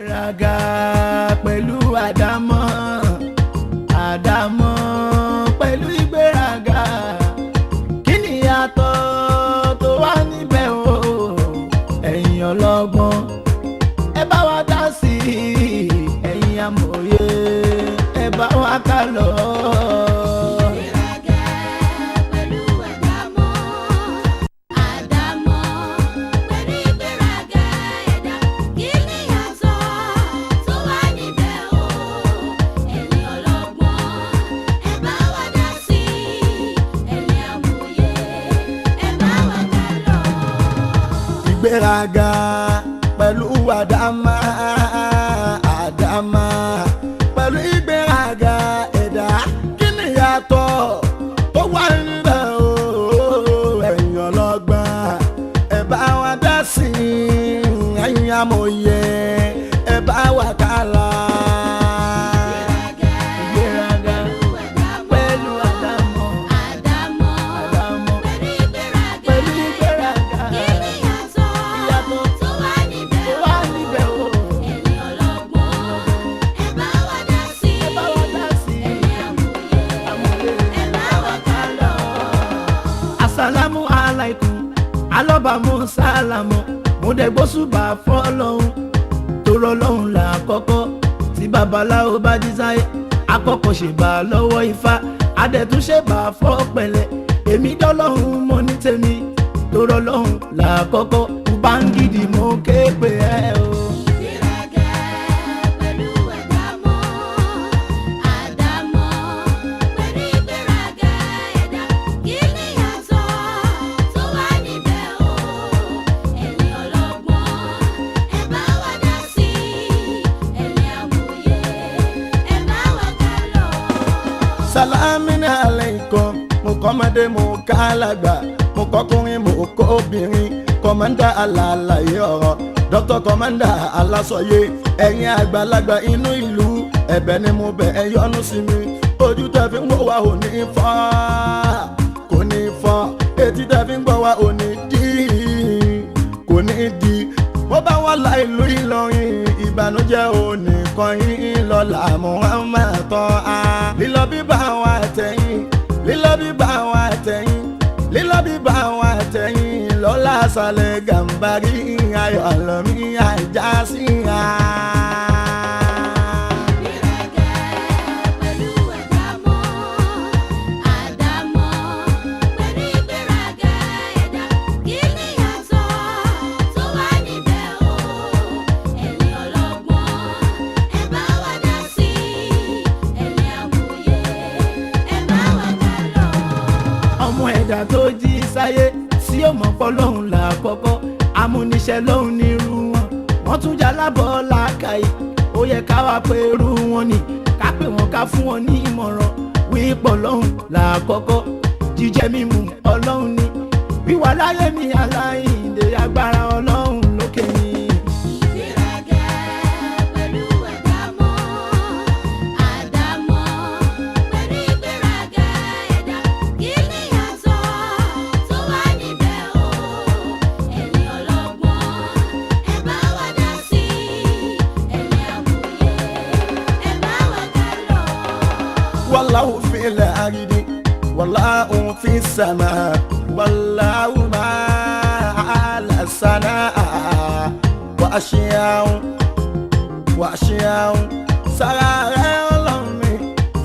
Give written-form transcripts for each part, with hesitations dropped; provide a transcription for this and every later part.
Ìgbéraga pẹ̀lú àdámọ́, àdámọ́ pẹ̀lú ìgbéraga. Kí ni ìyàtọ̀ tó wà níbẹ̀ o? Ẹ̀yin ọlọ́gbọ́n, ẹ bá wa dá sí i. Ẹ̀yin amòye, ẹ bá wa ká lọ. Ìgbéraga pẹ̀lú àdámọ́, àdámọ́ pẹ̀lú ìgbéraga ẹ̀dá. Kí ni ìyàtọ̀ tó wà níbẹ̀ o? Ẹ̀yin ọlọ́gbọ́n, ẹ bá wa dá sí i. Ẹ̀yin amòye, ẹ bá wa ká lọ. Ìgbéraga pẹ̀lú àdámá, àdámá pẹ̀lú ìgbéraga ẹ̀dá. Kí ni ìyàtọ̀ tó wà níbẹ̀ o? Ẹ̀yin ọlọ́gbọ́n, ẹ bá wa dá sí i. Ẹ̀yin amòye, ẹ bá wa ká lọ. Ìgbéraga Ìgbéraga pẹ̀lú pẹ̀lú àdámọ́, àdámọ́, àdámọ́ àdámọ́ pẹ̀lú ìgbéraga pẹ̀lú ẹ̀dá. ìgbéraga. Kí ni ìyàtọ̀ Ìyàtọ̀ tó wà níbẹ̀ tó wà níbẹ̀ o? Ẹ̀yin ọlọ́gbọ́n, ẹ bá wa dá sí i. Ẹ bá wa dá sí i. Ẹ̀yin amòye, Amòye, ẹ bá wa ká lọ. Asalamu alaikum, alọ́bàmú sálámù, mo dẹ̀ gbósùbà fọ́lọ́hún, torọ́ lọ́hún là kọ́kọ́, tí babaláwo bá jí sáyé, akọ́kọ́ ṣèbà lọ́wọ́ ifá, adẹ̀túnṣèbà fọ́pẹ̀lẹ̀, èmi dọ́lọ́hún mo ní tèmi, torọ́ lọ́hún là kọ́kọ́, ubangidi mo ké pè ẹ́ o. Ìgbéraga pẹ̀lú àdámọ́, àdámọ́ pẹ̀lú ìgbéraga ẹ̀dá. Kí ni ìyàtọ̀ tó wà níbẹ̀ o? Ẹ̀yin ọlọ́gbọ́n, ẹ bá wa dá sí i. Ẹ̀yin amòye, ẹ bá wa ká lọ. Salamin aleikum, mo kọ́mọdé, mo kálàgbà, mo kọ́kùnrin, mo kọ́ obìnrin. Kọ́mọ́ndà alàlàyé ọ̀rọ̀, dókítà kọ́mọ́ndà alásọ̀yé. Ẹ̀yin àgbàlagbà inú ìlú, ẹ̀bẹ̀ ni mo bẹ̀, ẹ yọ́nú sí mi. Ojú tẹ́ fi ń wò wá ò ní fọ́, kò ní fọ́. Etí tẹ́ fi ń gbọ́ wá ò ní dí, kò ní di. Bó bá wà lá ìlú Ìlọrin, ìbànújẹ́ ò ní kan yín lọ́la Muhammad tán á. Lílọ bíbá wa tẹ̀yìn, lílọ bíbá wa tẹ̀yìn, lílọ bíbá wa tẹ̀yìn lọ́la sàlẹ̀ gàmbàrí ayọ̀ lọ́mí àjà sí i. Ìgbéraga pẹ̀lú àdámọ́, àdámọ́ pẹ̀lú ìgbéraga ẹ̀dá. Kí ni ìyàtọ̀ tó wà níbẹ̀ o? Ẹ̀yin ọlọ́gbọ́n, ẹ bá wa dá sí i. Ẹ̀yin amòye, ẹ bá wa ká lọ. Ọmọ ẹ̀dá tó jí sáyé sí ọmọ pọ́lọ́hún là kọ́kọ́, amúniṣẹ́ lọ́hún nírú wọn, wọ́n tún jalábọ̀ làákàyè. Ó yẹ ká wá pé irú wọn ni, ká pè wọ́n, ká fún wọn ní ìmọ̀ràn wípọ̀ lọ́hún là kọ́kọ́. Jíjẹ mímu ọlọ́hun ni, wíwà láyé mi aláìndè, agbára ọlọ́hun lókè ni. Ìgbéraga pẹ̀lú àdámọ́, àdámọ́ pẹ̀lú ìgbéraga ẹ̀dá. Kí ni ìyàtọ̀ tó wà níbẹ̀ o? Ẹ̀yin ọlọ́gbọ́n, ẹ bá wa dá sí i. Ẹ̀yin amòye, ẹ bá wa ká lọ. Wallahu fil ardi, wallahu fis sama, wallahu ma'ala sanaa wa ashiya'u wa ashiya'u. Sára rẹ̀ ọlọ́run mi,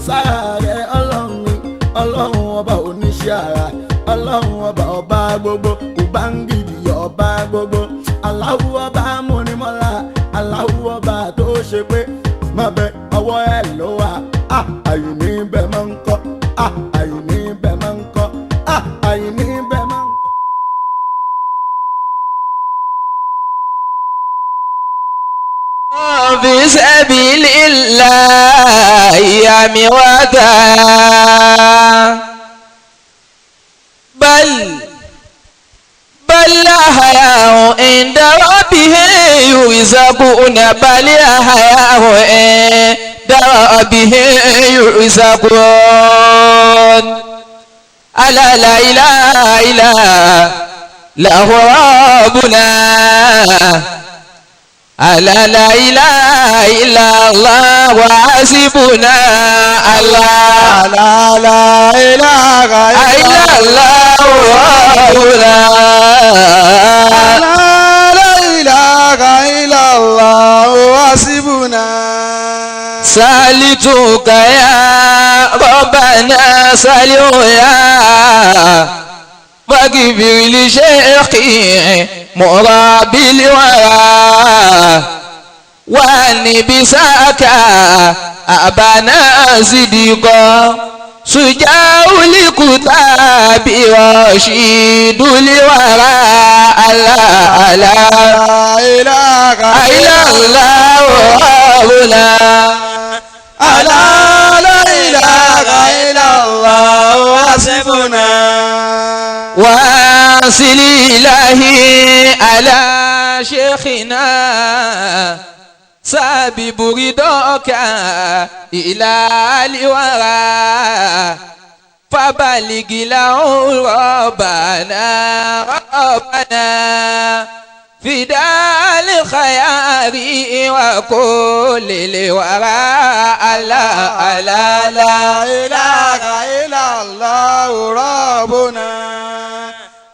sára rẹ̀ ọlọ́run mi, ọlọ́run ọba oníṣẹ́ ara, ọlọ́run ọba, ọba gbogbo, Ubangidi ọba gbogbo, Aláwo ọba amúnimọ́lá, Aláwo ọba tó ṣe pé má bẹ ọwọ́ ẹ ló wà á. Àyìní bẹ́ẹ̀ máa ń kọ́ á, àyìní bẹ́ẹ̀ máa ń kọ́ á, àyìní bẹ́ẹ̀ máa ń kọ́. في سبيل الله أمواتا بل أحياء عند ربهم يرزقون، بل أحياء عند ربهم يرزقون. ألا لا إله إلا له ربنا. على لا إله إلا الله وحسبنا الله لا لا إله إلا الله ربنا لا لا إله إلا الله حسبنا سألتك يا ربنا سأله يا فاغفر لشيخي مرابي الورى واني بساك أبانا صديقا سجاء الكتاب رشيد الورى الله لا لا إله إلا الله ربنا لا لا إله إلا الله حسبنا واصل إلهي على شيخنا سابب رضاك إلى الورى فبلغ له ربنا ربنا فداء الخيار وكل الورى لا لا لا إله إلا الله ربنا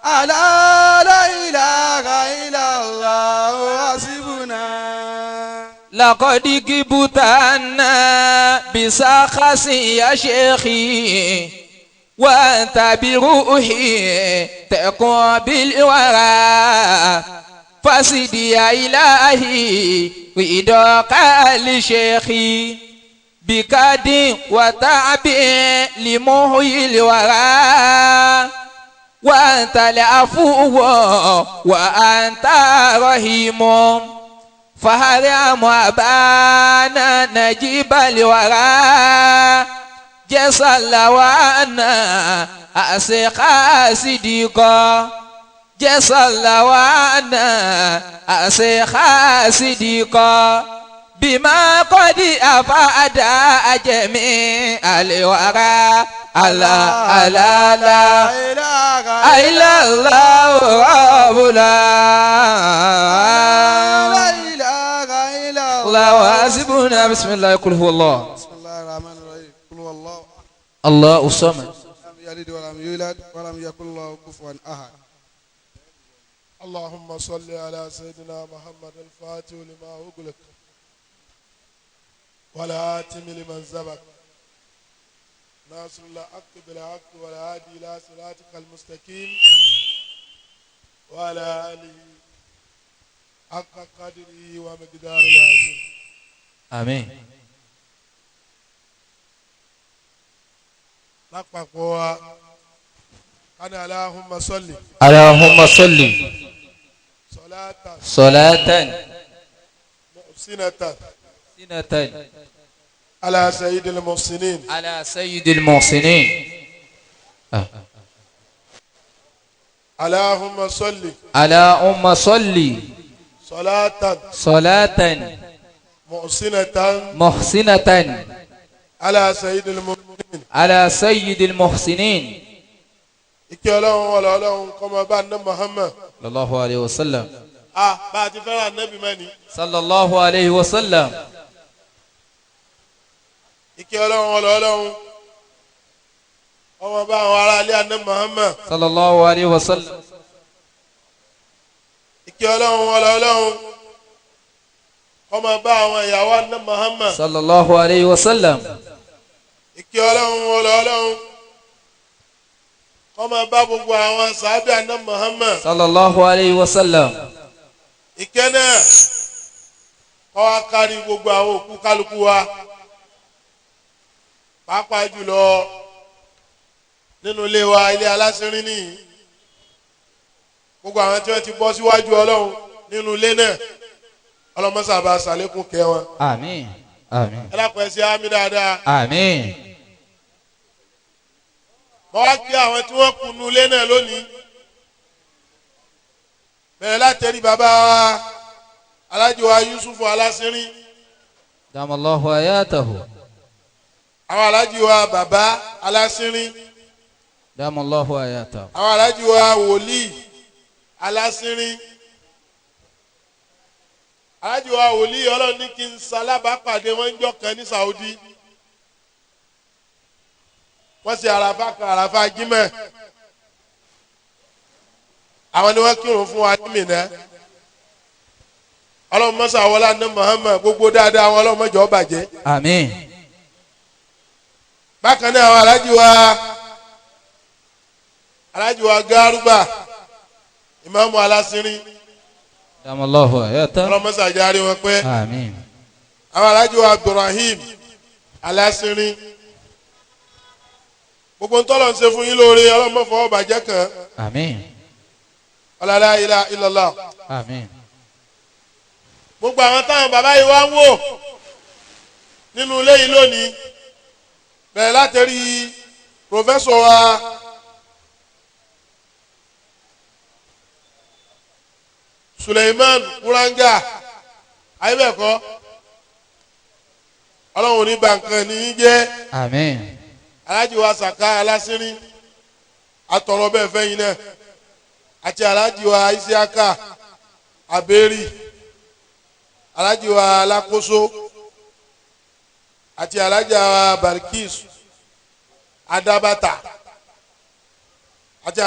لا لا إله إلا الله حسبنا لقد جبتنا بسخص يا شيخي وأنت بروحي تقوى بالورى فسدي يا إلهي وإداك لشيخي بكاد وتعب لمحيي الورى وأنت العفو وأنت رحيم فهرم أبانا نجيب الورى جسل وانا أسقى صديقا جسل وانا أسقى صديقا بما قد أفاد جميع الورى ألا ألا لا إله إلا الله ربنا لا إله إلا الله وحسبنا. بسم الله قل هو الله بسم الله الرحمن الرحيم قل هو الله الله الصمد لم يلد ولم يولد ولم يكن له كفوا أحد. اللهم صل على سيدنا محمد الفاتح لما أغلق والآتم لمن سبق ناصر الحق بالحق والهادي إلى صراطك المستقيم وعلى آله حق قدره ومقداره العظيم. آمين. lápapọ̀ wa kánà Allahumma salli اللهم صل salatan صلاة muhsinatan سنة ala sayyidil muhsinin على سيد المحسنين. Allahumma salli اللهم صل salatan صلاة muhsinatan محسنة ala sayyidil muhsinin. على سيد المحسنين Ìkẹ́ ọlọ́run wọlé ọlọ́run kó máa bá ní Muhammad. صلى الله عليه وسلم. A bá a ti fẹ́ràn nẹ́bí mẹ́ni. صلى الله عليه وسلم. Ìkẹ́ ọlọ́run wọlé ọlọ́run kó máa bá àwọn ará ilé àná Muhammad. صلى الله عليه وسلم. Ìkẹ́ ọlọ́run wọlé ọlọ́run kó máa bá àwọn ìyàwó àná Muhammad. صلى الله عليه وسلم. Ìkẹ́ ọlọ́run wọlé ọlọ́run kó máa bá gbogbo àwọn sàábì àná Muhammad. صلى الله عليه وسلم. Ìkẹ́ náà kó wá kárí gbogbo àwọn òkú kálukú wa pàápàá jùlọ nínú ilé wa ilé aláṣírín nìyí gbogbo àwọn tí wọ́n ti bọ́ síwájú ọlọ́run nínú ilé náà ọlọ́mọsàbà sàlékún kẹ́ wọn. آمين آمين ẹ lápẹ́ sí àmì dáadáa. آمين. mo wá kí àwọn tí wọ́n kú nínú ilé náà lónìí bẹ̀rẹ̀ látẹ̀rí bàbá wa Aláàjì wa Yusufu Aláṣírín دام الله حياته. àwọn aláàjì wa bàbá Aláṣírín دام الله حياته. àwọn aláàjì wa wòlíì Aláṣírín Aláàjì wa wòlíì Ọlọ́run ní kí n salábàápàdé wọn ń jọ kan ní Saudi. Wọ́n ṣe àràfà kan, àràfà jímọ̀. Àwọn ni wọ́n kírun fún wa ní Mínà. Ọlọ́run mọ́sá wọlé àná Muhammad, gbogbo dáadáa wọn Ọlọ́run mọ́jọ́ bàjẹ́. Àmín. Bákan náà àwọn aláàjì wa Gárúbà, ìmáàmù Aláṣírín. Damallahu ayata. Ọlọ́run mọ́sá járe wọn pẹ́. Àmín. Àwọn aláàjì wa Abdulrahim Aláṣírín. Gbogbo ń tọ́lọ̀ ń ṣe fún yín lóore, Ọlọ́run má fọwọ́ bàjẹ́ kàn. Àmín. La ilaha illallah. Àmín. Gbogbo àwọn táwọn bàbá yìí wá ń wò nínú ilé yìí lónìí, bẹ̀rẹ̀ láti rí pòfẹ́sọ̀ wa Suleiman Kuranga, ayébẹ̀kọ́, Ọlọ́run ní bàǹkan ní í jẹ́. Àmín. Aláàjì wa Sàká Aláṣírín, atọ̀rọ̀ bẹ́ẹ̀ fẹ́yìn náà, àti aláàjì wa Isiaka Aberi, aláàjì wa Alákóso, àti aláàjì wa Barkis Adabata, àti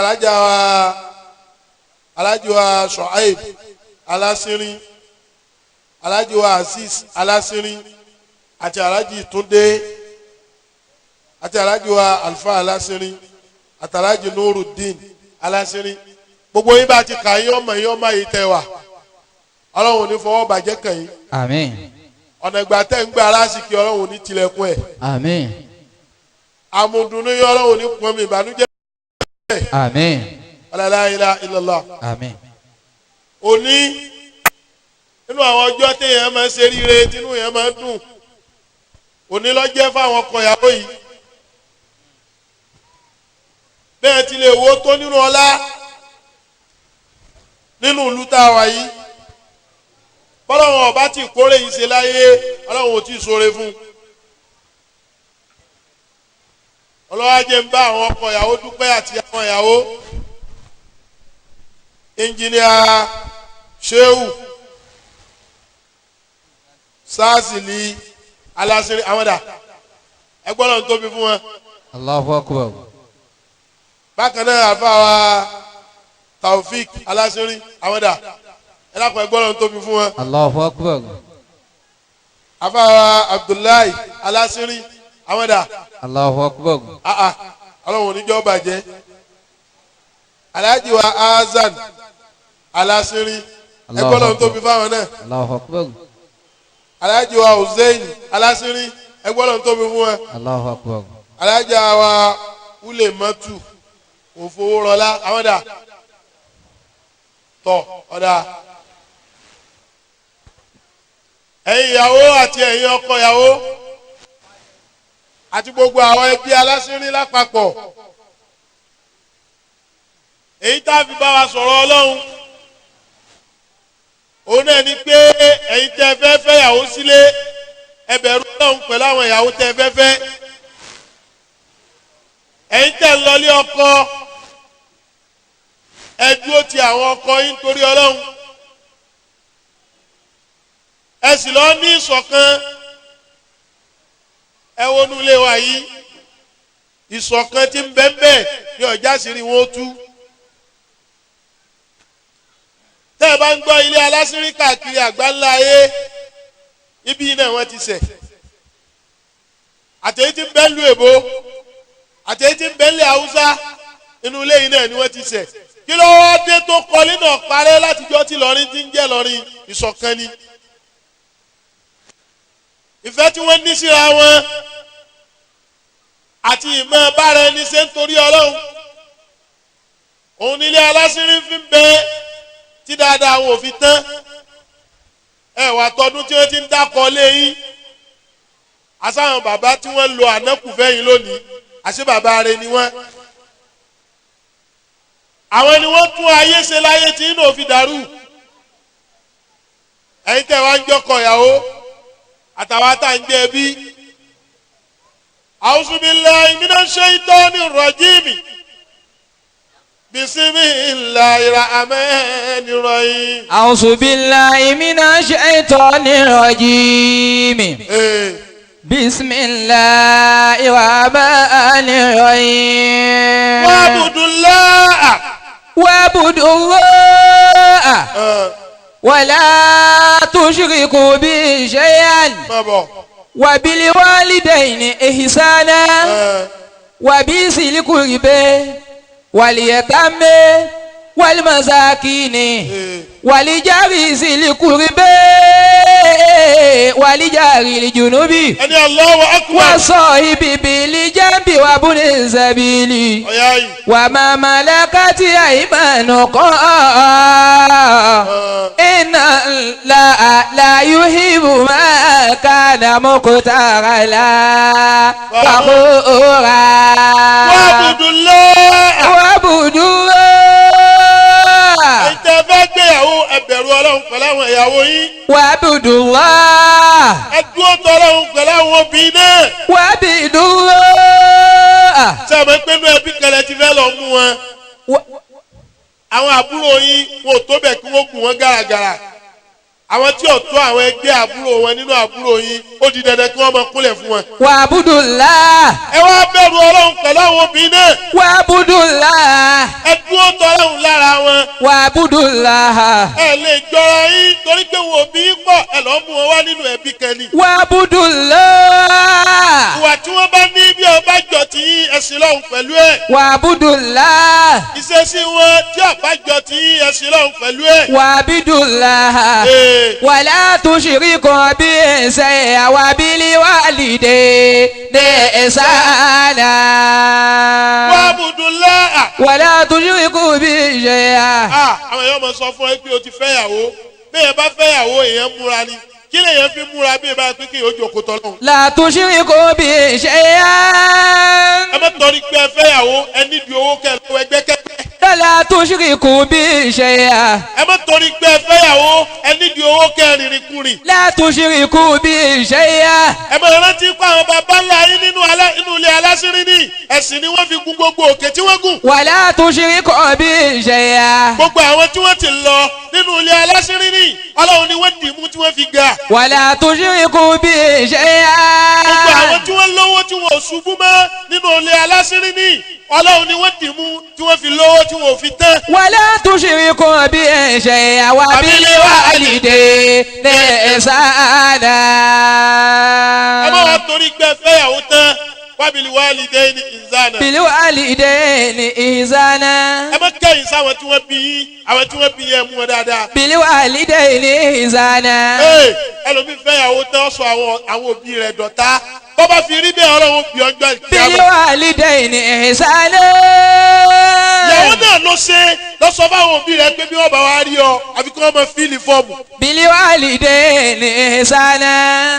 aláàjì wa Shoaib Aláṣírín, aláàjì wa Azeez Aláṣírín, àti aláàjì Túndé, àti aláàjì wa Alfa Aláṣírín, àti aláàjì Nurudeen Aláṣírín. Gbogbo yín bá ti kà yín, ọmọ yín ọmọ yìí tẹ wà, Ọlọ́run ní fọwọ́ bàjẹ́ kàn yín. Àmín. Ọ̀nà ìgbà tẹ́ ń gbé aláṣìkí, Ọlọ́run ní tilẹ̀kùn ẹ̀. Àmín. Àmùdùnú yín, Ọlọ́run ní pọnmi ìbànújẹ́. Àmín. La ilaha illallah. Àmín. Òní nínú àwọn ọjọ́ téèyàn máa ń ṣe ríire, tínú yẹn máa ń dùn, òní ló jẹ́ fáwọn ọkọ ìyàwó yìí. Bẹ́ẹ̀ ti lè wo tó nínú ọlá nínú ìlú tá a wà yìí, bọ́lọ́wọ́n ọba tí kórè yìí ṣe láyé, Ọlọ́run ò tí ì ṣoore fún un. Ọlọ́wọ́ ajé ń bá àwọn ọkọ ìyàwó dúpẹ́ àti àwọn ìyàwó. Ẹnjìníà Shehu Sásìlì Aláṣírí, àwọn dà ẹgbọ́n náà ń tóbi fún wọn. Allahu akbar. Bákan náà àfàwà Taofik Aláṣírí, àwọn dà ẹlẹ́kùn ẹgbọ́n náà ń tóbi fún wọn. Allahu akbar. Àfàwà Abdullahi Aláṣírí, àwọn dà. Allahu akbar. Ọlọ́run oníjọ́ bàjẹ́. Alhaji wa Azan Aláṣírí, ẹgbọ́n náà ń tóbi fáwọn náà. Allahu akbar. Alhaji wa Hussein Aláṣírí, ẹgbọ́n náà ń tóbi fún wọn. Allahu akbar. Alhaji wa Ule Matu Òfowórọlá, àwọn dà tọ ọ̀dà. Ẹ̀yin ìyàwó àti ẹ̀yin ọkọ ìyàwó àti gbogbo àwọn ẹbí Aláṣírí lápapọ̀, èyí tá a fi bá wa sọ̀rọ̀ Ọlọ́run òun náà ni pé ẹ̀yin tẹ́ fẹ́ fẹ́ ìyàwó sílé, ẹ bẹ̀rù Ọlọ́run pẹ̀lú àwọn ìyàwó tẹ́ fẹ́ fẹ́. Ẹ̀yin tẹ́ ń lọlé ọkọ, ẹ dúró ti àwọn ọkọ yín torí Ọlọ́run, ẹ sì lọ ní ìṣọ̀kan. Ẹ wọnú ilé wa yìí, ìṣọ̀kan tí ń bẹ ń bẹ ní ọjà sírí wọn ó tú. Tẹ́ ẹ bá ń gbọ́ ilé Aláṣírí káàkiri àgbáńlá ayé, ibi náà wọ́n ti ṣẹ̀. Àtẹ̀yí tí ń bẹ lu èbó, àtẹ̀yí tí ń bẹ lé Haúsá, inú ilé yìí náà ni wọ́n ti ṣẹ̀. Kí ló wá dé tó kọlé náà parẹ́ látijọ́ tí Ìlọrin ti ń jẹ́ Ìlọrin? Ìṣọ̀kan ni. Ìfẹ́ tí wọ́n ní síra wọn àti ìmọ̀ bára ẹni ṣe ń torí Ọlọ́run, òun nílé Aláṣírí fi ń bẹ tí dáadáa wọn ò fi tán. Ẹ wà tọdún tí wọ́n ti ń dákọ̀ léyìn, àsáwọn bàbá tí wọ́n lo ànákùfẹ́ yìí lónìí, àṣé bàbá rẹ ni wọ́n. Àwọn ni wọ́n tún ayé ṣe láyé tí inú òfin dàrú. Ẹ̀yin tẹ́ wá ń jọkọ̀ ìyàwó àtàwọn tá à ń jẹ ẹbí. A'udhu billahi minash shaitani rrajim. Bismillahir rahmanir rahim. A'udhu billahi minash shaitanir rajim. Bismillahir rahmanir rahim. Wa'budullah. Wa'budullah. Wala tushriku bihi shay'an. Wa bil walidayni ihsana. Wa bizil qurbi. Waliyatame walimasakini walijari zilikuribe walijari lijunubi wasohibi bilijambi wabuni sabili wama malakati aimanukum inna la yuhibbu ma kana muqtarala fakhura. Wa'budullah. Wa'budullah. Ẹ̀yin tẹ́ fẹ́ gbéyàwó ẹ bẹ̀rù Ọlọ́run pẹ̀lú àwọn ìyàwó yín. Wa'budullah. Ẹ dúró tọ́ Ọlọ́run pẹ̀lú àwọn obìnrin náà. Wa'budullah. Ṣé àmọ́ pé inú ẹbí kẹlẹ̀ ti fẹ́ lọ mú wọn? Àwọn àbúrò yín wọn ò tó bẹ̀ kí wọ́n gùn wọn gàràgàrà. Àwọn tí ò tó àwọn ẹgbẹ́ àbúrò wọn nínú àbúrò yín ó di dandan kí wọ́n máa kúnlẹ̀ fún wọn. Wa'budullah. Ẹ wá bẹ̀rù Ọlọ́run pẹ̀lú àwọn obìnrin náà. Wa'budullah. Ẹ dúró tọ́ Ọlọ́run lára wọn. Wa'budullah. Ẹ lè jọra yín torí pé wọn òbí pọ̀ ẹ lọ́ mú wọn wá nínú ẹbí kan ni. Wa'budullah. Ìwà tí wọ́n bá ní bí ọba jọ ti yín ẹ̀sìn lọ́hùn pẹ̀lú ẹ̀. Wa'budullah. Ìṣesí wọn tí ọba jọ ti yín ẹ̀sìn lọ́hùn pẹ̀lú ẹ̀. Wa'budullah. Wala tushriku bihi shay'an wa bil walidayni ihsana. Wa'budullah. Wala tushriku bihi shay'an. Àwọn èèyàn máa sọ fún ẹ pé o ti fẹ́yàwó. Bẹ́ẹ̀ bá fẹ́yàwó èèyàn múra ni. Kí lèèyàn fi múra bí ẹ bá pín kí yóò jókòó tọ́lọ́hún. La tushriku bihi shay'an. Ẹ má torí pé ẹ fẹ́yàwó ẹ nídìí owó kẹ́ lọ́wọ́ ẹgbẹ́ kẹ́gbẹ́. La tushriku bihi shay'an. Ẹ má torí pé ẹ fẹ́yàwó ẹ nídìí owó kẹ́ rìnrìn kùnrin. La tushriku bihi shay'an. Ẹ má rántí pé àwọn baba ńlá yín nínú ilé aláṣírí ní ẹ̀sìn ni wọ́n fi gun gbogbo òkè tí wọ́n gùn. Wala tushriku bihi shay'an. Gbogbo àwọn tí wọ́n ti lọ nínú ilé aláṣírí ní Ọlọ́run ni wọ́n dì mú tí wọ́n fi ga. Wala tushriku bihi shay'an. Gbogbo àwọn tí wọ́n lówó tí wọ́n ò ṣubú mọ́ nínú ilé aláṣírí ní Ọlọ́run ni wọ́n dì mú tí wọ́n fi lówó tí wọ́n ò fi tán. Wala tushriku bihi shay'an wa bil walidayni ihsana. Ẹ má wá torí pé fẹ́yàwó tán wabil walidayni ihsana. Bil walidayni ihsana. Ẹ má kẹ́yìn sáwọn tí wọ́n bí yín àwọn tí wọ́n bí yín ẹ mú wọn dáadáa. Bil walidayni ihsana. Ẹlòmíì fẹ́yàwó tán sọ àwọn òbí rẹ̀ dọ̀tá. Bọ́bá fi rí bẹ́ẹ̀ Ọlọ́run bí ọjọ́ ìkíyàmá. Bil walidayni ihsana. Ìyàwó náà ló ṣe lọ sọ fáwọn òbí rẹ̀ pé bí wọ́n bá wá rí ọ àfi kí wọ́n máa fíìlì fọ́ọ̀mù. Bil walidayni ihsana.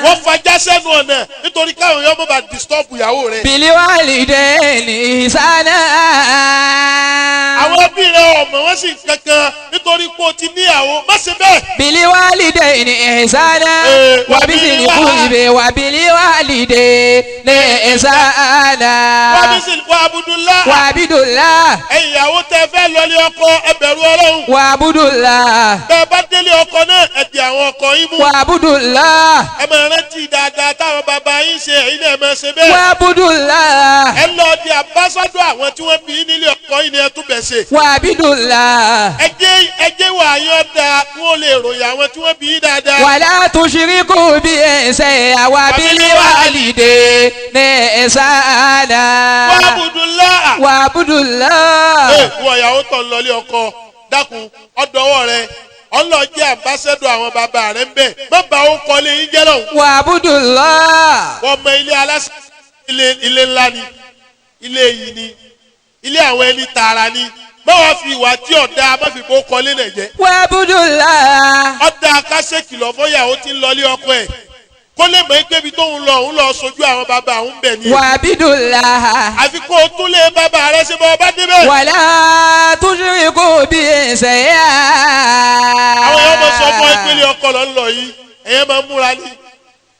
Wọ́n fajá sẹ́nu ọ̀nà nítorí káwọn èèyàn má bàa disturb ìyàwó rẹ̀. Bil walidayni ihsana. Àwọn òbí rẹ̀ ọmọ wọn sì kankan nítorí pé o ti níyàwó má ṣe bẹ́ẹ̀. Bil walidayni ihsana. Wa bil qurbi wa bil walidayni ihsana. Wa'budullah. Wa'budullah. Ẹ̀yin ìyàwó tẹ fẹ́ lọlé ọkọ ẹ bẹ̀rù Ọlọ́run. Wa'budullah. Bẹ́ẹ̀ bá délé ọkọ náà ẹ di àwọn ọkọ yín mú. Wa'budullah. Ẹ máa rántí dáadáa táwọn bàbá yín ṣe ẹ̀yin náà máa ṣe bẹ́ẹ̀. Wa'budullah. Ẹ lọ di àbásádọ̀ àwọn tí wọ́n bí nílé ọkọ yín ni ẹ tún bẹ̀ ṣe. Wa'budullah. Ẹ jẹ́ wà yín ọ̀dà kí wọ́n lè ròyìn àwọn tí wọ́n bí dáadáa. Wala tushriku bihi shay'an wa bil walidayni ihsana. Wa'budullah. Wa'budullah. Wọ ìyàwó tó ń lọlé ọkọ dákun ọdọwọ rẹ ọlọ jẹ́ àmbásẹ́dọ̀ àwọn bàbá rẹ ń bẹ̀ má bà ó kọ́lé yín jẹ́ lọ́hùn. Wa'budullah. Wọ́n mọ ilé aláṣẹ ilé ńlá ni ilé yìí ni ilé àwọn ẹni tààrà ni má wàá fi ìwà tí ọ̀dà má fi bó kọ́lé náà jẹ́. Wa'budullah. Ọ̀dà kásẹ̀ kìlọ̀ fọ́yàwó tí ń lọlé ọkọ ẹ̀ kó lè mọ̀ pé ibi tóun lọ òun lọ sojú àwọn bàbá òun bẹ̀ ni. Wa'budullah. Àfi kó o tún lé bàbá rẹ ṣe bọ́ ọba débẹ̀. Wala tushriku bihi shay'an. Àwọn èèyàn máa sọ fún ìpele ọkọ lọ ń lọ yìí ẹ̀yẹ́ máa múra ní.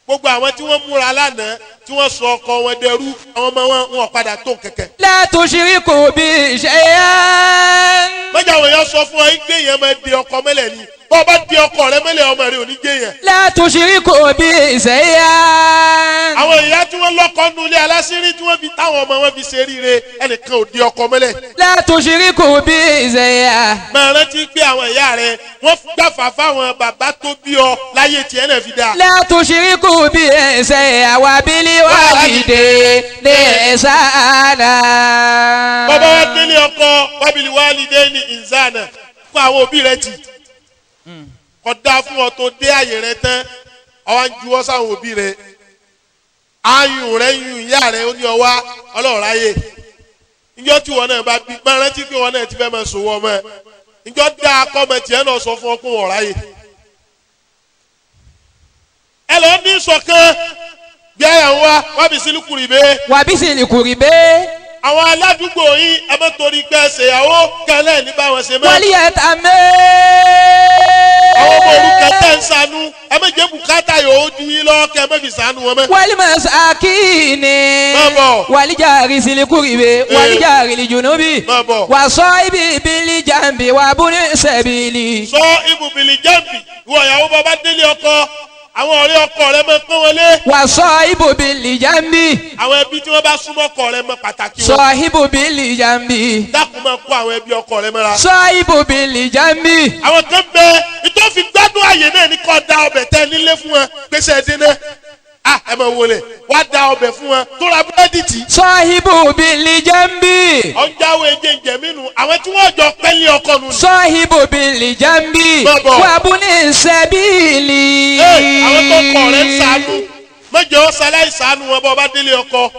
Gbogbo àwọn tí wọ́n múra lánàá tí wọ́n sọ ọkọ wọn dẹrú, àwọn ọmọ wọn wọn padà tó kẹ̀kẹ́. لا تشركوا بي شيئا. Mọ́jà àwọn èèyàn sọ fún ọ yín gbé yẹn máa di ọkọ mẹ́lẹ̀ ni. Bọ́ ọ bá di ọkọ rẹ mẹ́lẹ̀, ọmọ rẹ ò ní gbé yẹn. لا تشركوا بي شيئا. Àwọn ìyá tí wọ́n lọ́kọ nulẹ̀ aláṣírí tí wọ́n fi táwọn ọmọ wọn fi ṣe ríire, ẹnìkan ò di ọkọ mẹ́lẹ̀. لا تشركوا بي شيئا. Máa rántí pé àwọn ìyá rẹ wọ́n gbàfà fáwọn bàbá tó bí ọ láyé tiẹ̀ náà fi dáa. لا تشركوا بي شيئا وبالوالدين إحسانا. Bàbá wa délé ọkọ wábìlì wálídé ní ìnzánà fún àwọn òbí rẹ tì. Kò dáa fún ọ tó dé àyè rẹ tán, ọwọ́ ń juwọ́ sáwọn òbí rẹ. Ayùn rẹ yùn ìyá rẹ ó ní ọwá ọlọ́ọ̀rọ̀ ayé. Njọ́ tí wọn náà bá bí máa rántí pé wọn náà ti fẹ́ máa sòwò ọmọ ẹ. Njọ́ dá akọ́mọ tiẹ̀ náà sọ fún ọ pé wọn ráyè. Ẹ lọ ní ìṣọ̀kan bí àyà ń wá wábì sílùkùrì bẹ́ẹ̀. وبالقربى. Àwọn aládùúgbò yín, ẹ má torí pé ẹ ṣèyàwó kẹlẹ́ ní báwọn ṣe mọ́. واليتامى. Àwọn ọmọ òrukàn tẹ́ ń ṣàánú, ẹ má jẹ́ bùkátà yòó ju yín lọ kẹ́ ẹ má fi ṣàánú wọn mọ́. والمساكين. Má bọ̀. والجار ذي القربى والجار الجنب. Má bọ̀. وصاحب بالجنب وابن السبيل. Sọ ibùbìlì jẹ́ǹbì ìwọ ìyàwó, bàbá délé ọkọ, àwọn ọ̀rẹ́ ọkọ rẹ máa pọ́n wọn lé. وصاحب بالجنب. Àwọn ẹbí tí wọ́n bá súnmọ́ ọkọ rẹ mọ pàtàkì wọn. صاحب بالجنب. Dákun, máa kó àwọn ẹbí ọkọ rẹ mọ́ra. صاحب بالجنب. Àwọn kan bẹ ìtọ́ fi gbádùn àyè náà ní kó da ọbẹ̀ tẹ nílé fún wọn gbèsè ẹdín náà. Ah, ẹ máa wọlé wá da ọbẹ̀ fún wọn tó ra búrẹ́dì tì. صاحب بالجنب. Ọjàwé jẹjẹ mínú àwọn tí wọ́n jọ pẹ́lí ọkọ nù ni. صاحب بالجنب. Má bọ̀. وابن السبيل. Ee, àwọn tó kọ rẹ ń ṣàánú, mẹjọ ṣaláì ṣàánú wọn. Bọ́ ọba délé ọkọ,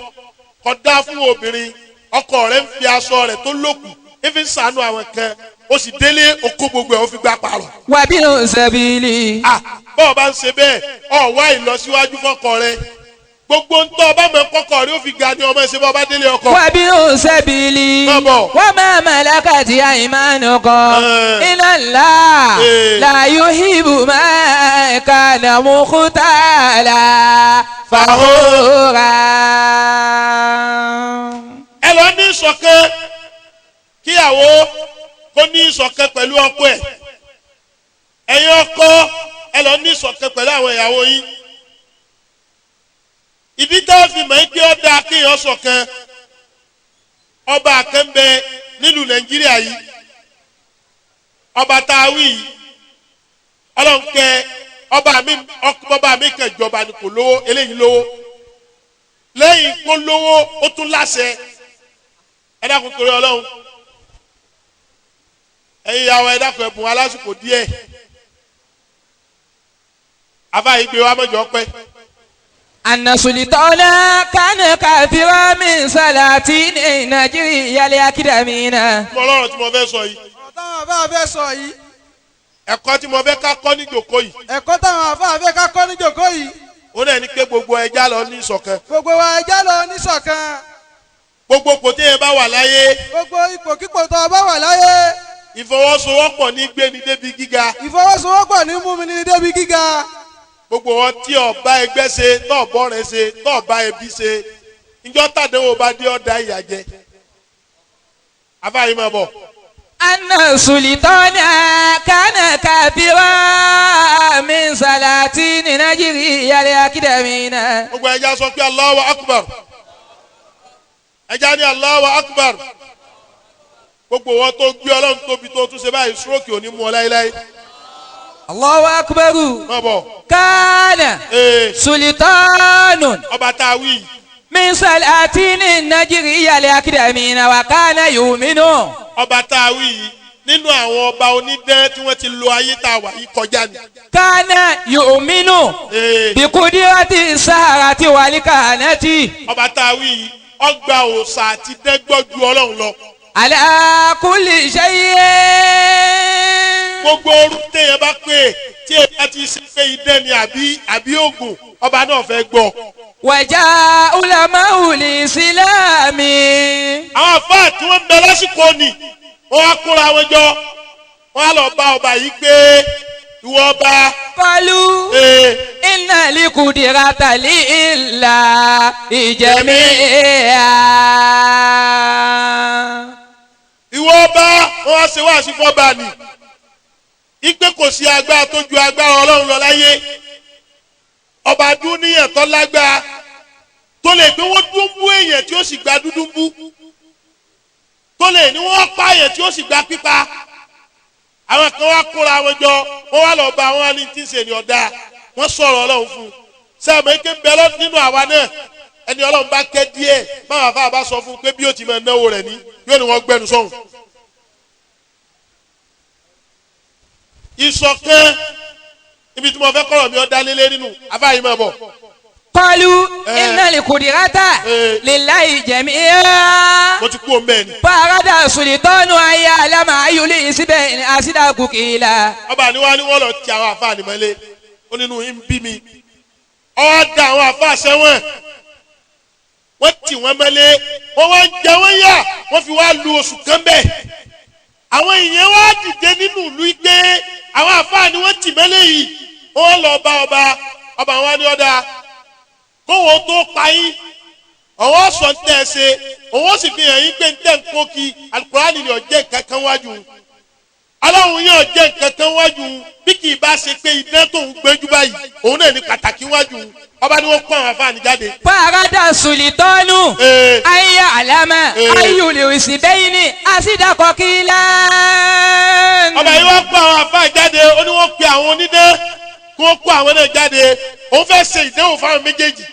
kò dáa fún obìnrin ọkọ rẹ ń fi aṣọ rẹ tó lókù ń fi ń ṣàánú àwọn kan, ó sì délé okó gbogbo ẹ̀ ó fi gbá parọ̀. وابن السبيل. Ah, bọ́ọ̀ bá ń ṣe bẹ́ẹ̀, ọ̀ wá ìlọsíwájú fọ́kọ rẹ. Gbogbo ń tọ́ ọba mọ̀ kọ́kọ́ rí ó fi ga ni ọmọ ẹ̀ṣẹ̀ bọ́ ọba délé ọkọ. وابن السبيل. Má bọ̀. وما ملكت أيمانكم. Eh. إن الله Eh. لا يحب ما كان مختالا فخورا. Ẹ lọ ní ìṣọ̀kan, kíyàwó kó ní ìṣọ̀kan pẹ̀lú ọkọ ẹ̀. Ẹ̀yin ọkọ, ẹ lọ ní ìṣọ̀kan pẹ̀lú àwọn ìyàwó yín. Ìdí tá a fi mọ̀ ẹ́ pé ó dáa kéèyàn ṣọ̀kan, ọba kan bẹ nílùú Nàìjíríà yìí. Ọba tá a wí yìí, ọlọ́nkẹ́ ọba mi, ọba mi kan jọba ni kò lówó. Eléyìí lówó, lẹ́yìn kó lówó ó tún láṣẹ. Ẹ dákun torí Ọlọ́run, ẹ̀yin ìyàwó, ẹ dákun, ẹ̀bùn alásìkò díẹ̀ àfa ìgbé wa mọ̀jọ́ pẹ́. أن سلطانا كان كافرا من سلاطين نيجيريا الأكرمين. Mo lọ́rọ̀ tí mo fẹ́ sọ yìí. Ọ̀rọ̀ táwọn àfáà fẹ́ sọ yìí. Ẹ̀kọ́ tí mo fẹ́ ká kọ́ ní jòkó yìí. Ẹ̀kọ́ táwọn àfáà fẹ́ ká kọ́ ní jòkó yìí. Ó náà ní pé gbogbo ẹja lọ ní ìṣọ̀kan. Gbogbo wa ẹjẹ́ lọ níṣọ̀kan. Gbogbo kò téèyàn bá wà láyé. Gbogbo ipòkípò tó o bá wà láyé. Ìfọwọ́sowọ́pọ̀ ní gbéni débi gíga. Ìfọwọ́sowọ́pọ̀ ní mú mi ní débi gíga. Gbogbo wọn tí ọba ẹgbẹ́ ṣe, tọ́ọ̀bọ rẹ ṣe, tọ́ọ̀bá ẹbí ṣe, ìjọ tàdéwò bá dé ọ̀dà ìyà jẹ. Àfa yìí máa bọ̀. أن سلطانا كان كافرا من سلاطين نيجيريا الأكرمين. Gbogbo ẹja sọ pé Allahu Akbar. Ẹja ní Allahu Akbar. Gbogbo wọn tó gbé Ọlọ́run tóbi tó tún ṣe báyìí, stroke ò ní mú ọ láéláé. الله أكبر. Máa bọ̀. كان Ee, سلطان ọba tá a wí yìí, من سلاطين نيجيريا الأكرمين وكان يؤمن. Ọba tá a wí yìí, nínú àwọn ọba onídán tí wọ́n ti lo ayé tá a wà yìí kọjá ni. كان يؤمن Ee, بقدرة السحرة والكهنة. ọba tá a wí yìí, ọgbà òòṣà àti dẹ́gbọ́ ju Ọlọ́run lọ. على كل شيء. Gbogbo orú téèyàn bá pè tí èèyàn ti ṣe pé idán ni àbí oògùn, ọba náà fẹ́ gbọ́. وجاء علماء الإسلام. Àwọn àfáà tí wọ́n ń bẹ lásìkò ni wọ́n á kóra wọn jọ, wọ́n á lọ bá ọba yìí pé ìwọ ọba قالوا إن القدرة لله جميعا. Ìwọ ọba, wọn wá ṣe wá sí fọba ni ipe kò sí agbára tó ju agbára Ọlọ́run lọ láyé. Ọba dúníyàn tó lágbára tó lè pé wọ́n dúnbú èèyàn tí ó sì gba dúdúnbú, tó lè ní wọ́n pa èèyàn tí ó sì gba pípa. Àwọn kan wá kóra wọn jọ, wọ́n wá lọ bá wọn ní tí ń ṣe ní ọ̀dà, wọ́n sọ̀rọ̀ Ọlọ́run fún un. Sẹ́mi ké ń bẹ nínú àwa náà, ẹni Ọlọ́run bá kẹ́ díẹ̀, báwọn afáà bá sọ fún un pé bí ó ti máa náwó rẹ̀ ní, yóò ní wọ́n gbẹnu sọ̀hún. Ìṣọ̀kan ibi tí mo fẹ́ kọ́rọ̀ mi ọ́ dá lélẹ́ nínú afáà yìí máa bọ̀. قالوا إن القدرة لله جميعا. Mo ti kú òun bẹ́ẹ̀ ni. فأراد السلطان أن يعلم أي الحزبين أصدق قيلا. Ọba ni wọ́n ní wọ́n lọ ti àwọn àfáà ní mọ́lé, ó nínú ń bí mi. Ọwọ́ da àwọn àfáà sẹ́wọ̀n, wọ́n tì wọ́n mọ́lé, wọ́n wá ń jẹ wọ́n yà, wọ́n fi wá lu oṣù kan bẹ́ẹ̀. Àwọn èèyàn wá dìde nínú ìlú pé àwọn àfáà ni wọ́n tì mọ́lé yìí, wọ́n lọ bá ọba, ọba wọn ní ọ̀dà kówó tó pa yín, ọwọ́ sọ ń tẹ́ ẹ ṣe, òun sì fi hàn yín pé ń tẹ́ ń kó kí Alukurani ni ọ̀jẹ̀ kankan wájú. Ọlọ́run yóò jẹ́ nǹkan kan wájú bí kì í bá ṣe pé idán tó ń gbẹ́jú báyìí òun náà ní pàtàkì wájú. Ọba ni wọ́n kó àwọn afáàní jáde. فأراد السلطان أن يعلم أي الحزبين أصدق قيلا. Ọba yìí wọ́n kó àwọn afáà jáde, ó ní wọ́n pe àwọn onídán kí wọ́n kó àwọn náà jáde. Òun fẹ́ ṣe ìdánwò fáwọn méjèèjì.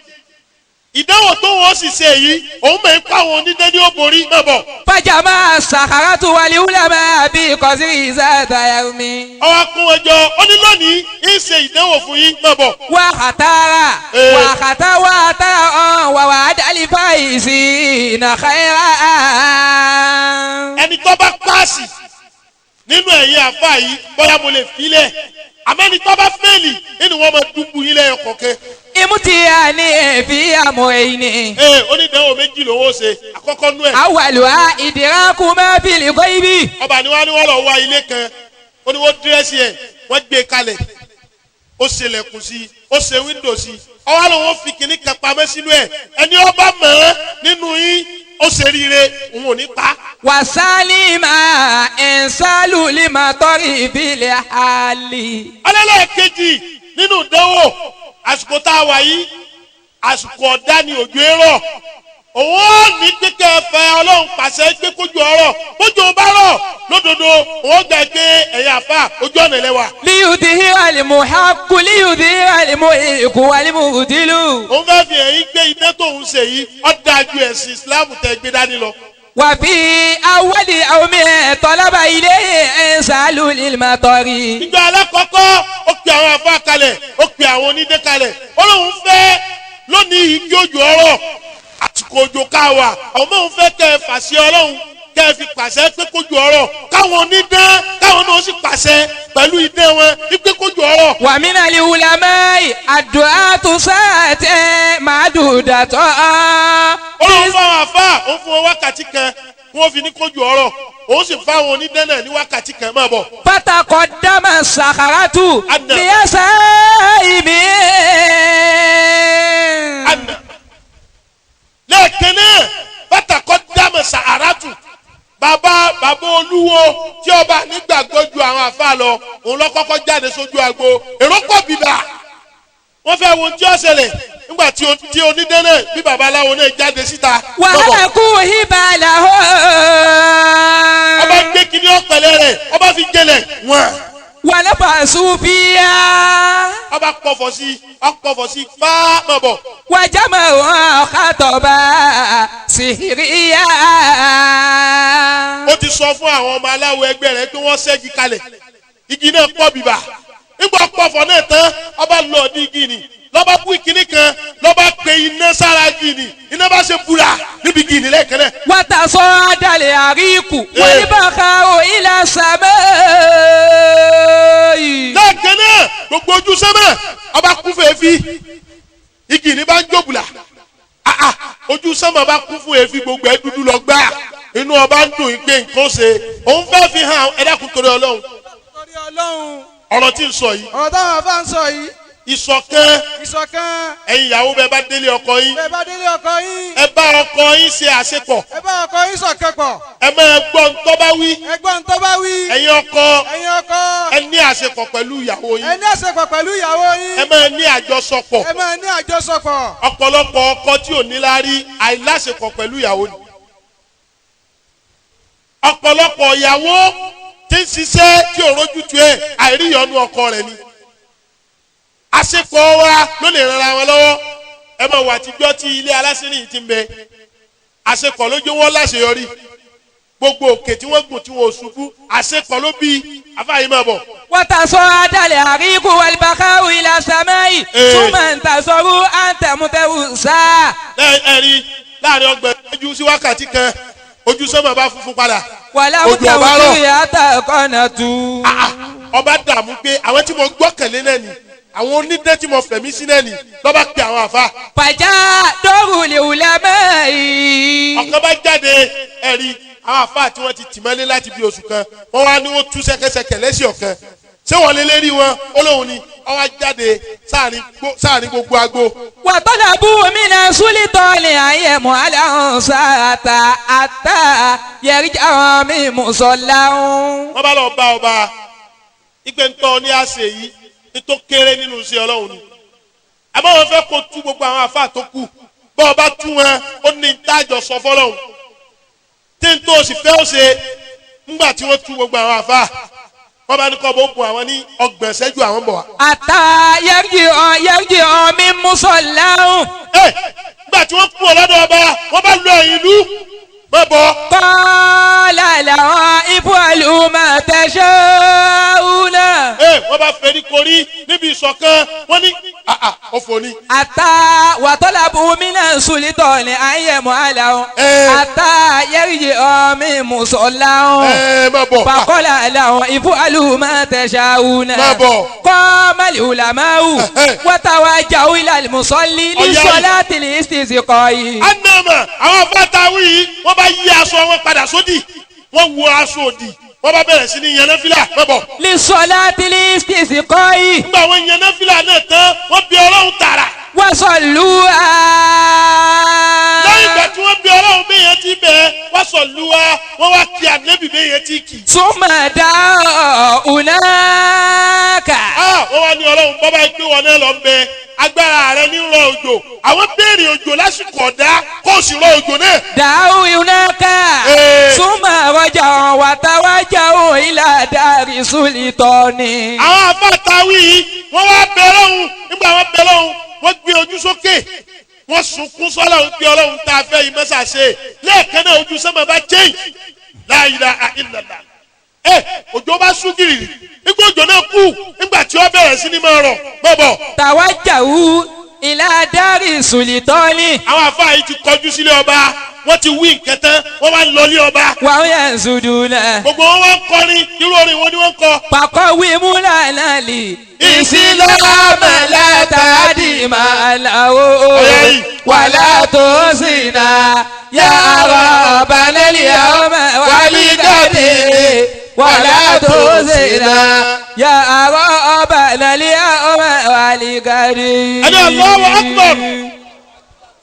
Ìdánwò tó wọ́n sì ṣe yìí, òun mọ̀ ń kó àwọn onídán ní ó borí náà bọ̀. فجمع السحرة والعلماء بقصر ذات يوم. Ọwọ́ kún wọn jọ, ó ní lónìí ń ṣe ìdánwò fún yín náà bọ̀. وختار وختار وختار ووعد الفائزين خيرا. Ẹni tó bá páàsì nínú ẹ̀yin àfa yìí bóyá mo lè filẹ̀, àmọ́ ẹni tó bá fẹ́ẹ̀lì nínú wọn máa dúnbù yín lẹ́yọ kọ̀ọ̀kẹ́. امتحان في أمرين. Ee, onídàáwò méjì lòun ó ṣe, àkọ́kọ́ nú ẹ̀. أولها إدراك ما في الغيب. Ọba ni wọ́n ní wọ́n lọ wá ilé kan, ó ní wọ́n dírẹ́sì ẹ̀, wọ́n gbé kalẹ̀, ó ṣe lẹ̀kùn sí i, ó ṣe wíńdò sí i, ọwọ́ lòun ó fi kinní kan pamọ́ sínú ẹ̀, ẹni ọba mọ̀ ọ́n nínú yín ó ṣe ríire, òun ò ní pa. وسالم إنسان لمطر في الحال. Ọlọ́lẹ́ẹ̀kejì nínú ìdánwò, àsìkò tá a wà yìí, àsìkò ọ̀dá ni òjò èrò. Òun ó ní pé fẹ́ Ọlọ́run pàṣẹ pé kójú ọ̀rọ̀, kójú bá rọ̀ lódodo, òun gbà pé ẹ̀yin àfa ojú ọ̀nà ẹlẹ́wà. ليظهر المحق ليظهر المحق والمبطل. Òun fẹ́ fi ẹ̀yìn gbé iná tóun ṣe yìí, ó dáa ju ẹ̀sìn Ìsìláàmù tẹ́ gbé dání lọ. وفي أول يوم طلب إليه إنسان للمطر. Ìjọ alákọ̀ọ́kọ́ ó pe àwọn àfa kalẹ̀, ó pe àwọn onídé kalẹ̀, ó lóun fẹ́ lónìí kí òjò ọ̀rọ̀, àsìkò òjò ká wà, àwọn ọmọ òun fẹ́ kẹ́ ẹ fàṣẹ Ọlọ́run, kẹ́ ẹ fi pàṣẹ pé kójú ọ̀rọ̀, káwọn onídán káwọn náà sì pàṣẹ pẹ̀lú idán wọn wípé kójú ọ̀rọ̀. ومن العلماء الدعاة ساعة معدودة. Ó lóun fáwọn àfa, òun fún wọn wákàtí kan kí wọ́n fi ní kójú ọ̀rọ̀, òun sì fáwọn onídán náà ní wákàtí kan máa bọ̀. فتقدم السحرة أدنى. ليسائم. Àná lẹ́ẹ̀kan náà bàtàkọ́ dámọ̀ sàáràtù, bàbá bàbá olúwo tí ọba nígbàgbọ́ ju àwọn àfa lọ, òun lọ kọ́kọ́ jáde sójú agbo, èrò pọ̀ bìbà, wọ́n fẹ́ wo tí ó ṣẹlẹ̀ nígbà tí onídán náà bí babaláwo náà jáde síta. وهلكوا هباله. Ọba gbé kinní ọ̀pẹ̀lẹ̀ rẹ̀, ọba fi jẹlẹ̀ wọ́n. ونفسوا فيها. Ọba pọ̀fọ̀ sí, ọ̀pọ̀fọ̀ sí fáá mọ̀ bọ̀. وجمعوا خطبا سحريا. Ó ti sọ fún àwọn ọmọ aláwo ẹgbẹ́ rẹ̀ pé wọ́n ṣẹ́gi kalẹ̀, igi náà pọ̀ bìbà. Nígbà pọ̀fọ̀ náà tán, ọba lọ ní igi ni, lọ́ba bú ìkíní kan, lọ́ba pe iná sára igi ni, iná bá ṣe búra níbi igi ni lẹ́ẹ̀kan náà. وتصاعد العريق والبخار إلى السماء. Lẹ́ẹ̀kan náà gbogbo ojú sẹ́mẹ̀ ọba kún fún èéfín, igi ni bá ń jòbùlà, ojú sẹ́mẹ̀ bá kún fún èéfín, gbogbo ẹ̀ dúdú lọ gbá, inú ọba ń dùn pé nǹkan ṣe, òun fẹ́ fi hàn. Ẹ dákun torí Ọlọ́run. Torí Ọlọ́run. Ọ̀rọ̀ tí ń sọ yìí. Ọ̀rọ̀ táwọn afá ń sọ yìí. Ìṣọ̀kan. Ìṣọ̀kan. Ẹ̀yin ìyàwó bẹ́ẹ̀ bá délé ọkọ yín. Bẹ́ẹ̀ bá délé ọkọ yín. Ẹ bá ọkọ yín ṣe àṣepọ̀. Ẹ bá ọkọ yín ṣọ̀kan pọ̀. Ẹ máa gbọ́ ń tó bá wí. Ẹ gbọ́ ń tó bá wí. Ẹ̀yin ọkọ. Ẹ̀yin ọkọ. Ẹ ní àṣepọ̀ pẹ̀lú ìyàwó yín. Ẹ ní àṣepọ̀ pẹ̀lú ìyàwó yín. Ẹ máa ní àjọṣepọ̀. Ẹ máa ní àjọṣepọ̀. Ọ̀pọ̀lọpọ̀ ọkọ tí ò ní láárí àìláṣepọ̀ pẹ̀lú ìyàwó ni. Ọ̀pọ̀lọpọ̀ ìyàwó tí ń ṣiṣẹ́ tí ò rójútu ẹ̀ àìríyànú ọkọ rẹ̀ ni. Àṣepọ̀ wa ló lè ran ara wọn lọ́wọ́. Ẹ máa wà àtijọ́ tí ilé alásìnrin yìí ti ń bẹ. Àṣepọ̀ ló jẹ́ wọ́n láṣeyọrí. Gbogbo òkè tí wọ́n gùn tí wọ́n ò ṣubú. Àṣepọ̀ ló bí afáyín máa bọ̀. وتصعد الحريق والبقاء إلى السماء ثم انتصروا أن تمتوا الساعة. Ẹ̀rí láàrin ọgbọ̀n ìṣẹ́jú sí wákàtí kan ojú sánmà bá funfun padà. Ojú ọba rọ̀. Ọba dààmú pé àwọn tí mo gbọ́kànlé náà ni àwọn onídẹ́ tí mo fẹ̀mí sí náà ni lọ́ba pe àwọn àfa. Fàjà dọ́rù lè wùlẹ̀ mẹ́rin. Ọ̀kan bá jáde ẹ̀rí àwọn àfa tí wọ́n ti tì mọ́lé láti bí oṣù kan wọ́n wá ní wọ́n tú ṣẹ́kẹ́ṣẹkẹ̀ lẹ́sìn ọ̀kan ṣé wọ́n lè lérí wọn ó lóun ni ó wá jáde sáàrin gbogbo agbo. Wà tọ́lá bú mi náà súlítọ́ ni àyẹ̀ mọ́ aláhùn sáàtà àtà yẹ̀rí àwọn mi mùsọ̀lá ń. Wọ́n bá lọ bá ọba ìpè ńtọ́ ní àṣẹ yìí ní tó kéré nínú iṣẹ́ ọlọ́run ni. Àmọ́ wọn fẹ́ kó tú gbogbo àwọn àfa tó kù bọ́ ọba tú wọn ó ní tájọ sọ fọlọ́run tí n tó sì fẹ́ ó ṣe ńgbà tí wọ́n tú gbogbo àwọn àfa wọ́n bá ní kọ́ bó gun àwọn ní ọgbọ̀n ìṣẹ́jú àwọn bọ̀ wá. Àtà yẹ́rìjì ọ̀ mi mùsọ̀lá ń. Ẹ nígbà tí wọ́n kú ọlọ́dọ̀ ọba wọ́n bá lọ ẹ̀yìn ìlú má bọ̀. Kọ́lá làwọn ìfọ̀lù máa tẹ̀sẹ̀ òun náà. Ẹ wọ́n bá fẹ́rí korí níbi ìṣọ̀kan wọ́n ní òfò ni. Àtà wàtọ́lá bùnmi náà sùlítọ̀ ní ayé mọ́ àlà wọn. Àtà yẹ́rìjì ọ̀ mi mùsọ̀lá ń. Ẹ má bọ̀. Fàkọ́lá làwọn ìfọ̀lù máa tẹ̀sẹ̀ òun náà. Má bọ̀. Kọ́mọ̀lì wùlàmáwù. Wọ́tàwá jàwé ilà mùsọ̀lì ní sọlá tìlì ìsìsì kọ́ yìí. Anamọ àwọn afáàtàwí yìí wọ́n bá yí aṣọ wọn padà sódì wọ́n wọ aṣọ òdì wọ́n bá bẹ̀rẹ̀ sí ní yanáfílà má bọ̀. Ní sọlá tìlì ìsìsì kọ́ yìí. Nígbà wọn yanáfílà náà tán wọ́n bí Ọlọ́run tààrà. Wọ́n sọ lù á. Lẹ́yìn ìgbà tí wọ́n bí Ọlọ́run bí yẹn ti bẹ̀ wọ́n sọ lù á wọ́n wá kí ànẹ́bì bí yẹn ti kì. Súnmọ̀ dá ọ̀nàkà. Wọ́n wá ní Ọlọ́run bọ́ bá gbé wọn náà lọ ń bẹ agbára rẹ ní rọ òjò àwọn béèrè òjò lásìkò ọ̀dá kó o sì rọ òjò náà. Dàáwù ináka súnmọ̀ rọjà wàtàwájà ò ilà dàrí sùlítọ̀ ni. Àwọn afáàtàwí yìí wọ́n wá bẹ Ọlọ́run nígbà wọ́n bẹ Ọlọ́run wọ́n gbé ojú sókè wọ́n sunkún sọ́lọ́run pé Ọlọ́run tá a fẹ́ yìí mẹ́sà ṣe lẹ́ẹ̀kan náà ojú sánmà bá change la ilaha illallah. Òjò bá sú gìrì nígbà òjò náà kú nígbà tí ó bẹ̀rẹ̀ sí ní máa rọ̀ bọ̀bọ̀. Tàwájàwú ilà dárì sùlítọ́ọ̀nì. Àwọn àfáà yìí ti kọjú sílé ọba wọ́n ti wí nǹkan tán wọ́n wá lọ ní ọba. Wàá yẹn sùdù náà. Gbogbo wọn wá ń kọrin irú orin wo ni wọ́n ń kọ. Pàkọ́ wí múlá náà lì. Ìsìlámù látàdí máa làwọ̀ wàlá tó sì náà yàrá balẹ̀lì ọmọ wàlí jáde wàlá tó sì náà yàrá balẹ̀lì ọmọ wàlí jáde. Ẹni Allahu Akbar.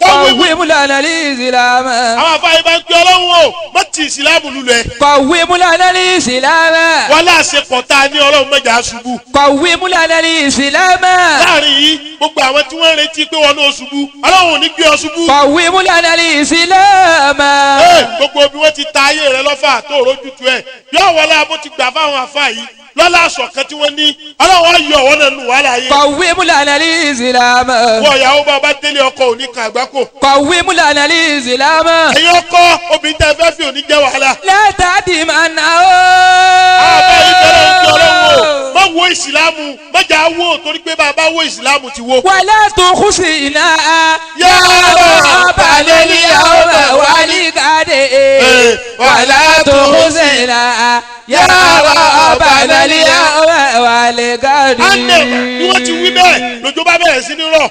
Kọ̀wé múlànà lè ìsìlámù. Àwọn afáyé bá ń pè Ọlọ́run o, má ti ìsìlámù lulẹ̀. Kọ̀wé múlànà lè ìsìlámù. Wọ́n láṣẹ pọ̀ tá a ní Ọlọ́run mẹ́jà ṣubú. Kọ̀wé múlànà lè ìsìlámù. Láàrin yìí, gbogbo àwọn tí wọ́n ń retí pé wọn náà ṣubú, Ọlọ́run ò ní gbé ọ ṣubú. Kọ̀wé múlànà lè ìsìlámù. Gbogbo bí wọ́n ti ta ayé rẹ lọ́fà tó rójútu ẹ̀, yóò wọlé abó ti gbà fáwọn afá yìí lọ́lá àṣọ̀kan tí wọ́n ní Ọlọ́run á yọ ọ̀wọ́ náà nù wàhálà yìí. Kọ̀wé múlànà lè ìsìlámù. Wọ́n ìyàwó bá ọba délé ọkọ òní kan àgbákò. Kọ̀wé múlànà lè ìsìlámù. Ẹ̀yin ọkọ obìnrin tẹ́ fẹ́ fi òní jẹ́ wàhálà. Látàdí máa nà ó. Àbá yìí bẹ̀rẹ̀ ń fi Ọlọ́run o. Má wo ìsìlámù, má jà wó torí pé bàbá wo ìsìlámù ti wó. Wàlá tó kù sí iná. Yàrá balẹ̀ ní ọmọ wàlí kàdé. Wàlá tó kù sí iná. Yàrá balẹ̀ ní ọmọ wàlí. لغد Anẹ́mà bí wọ́n ti wí bẹ́ẹ̀ lójó bá bẹ̀rẹ̀ sí ní rọ̀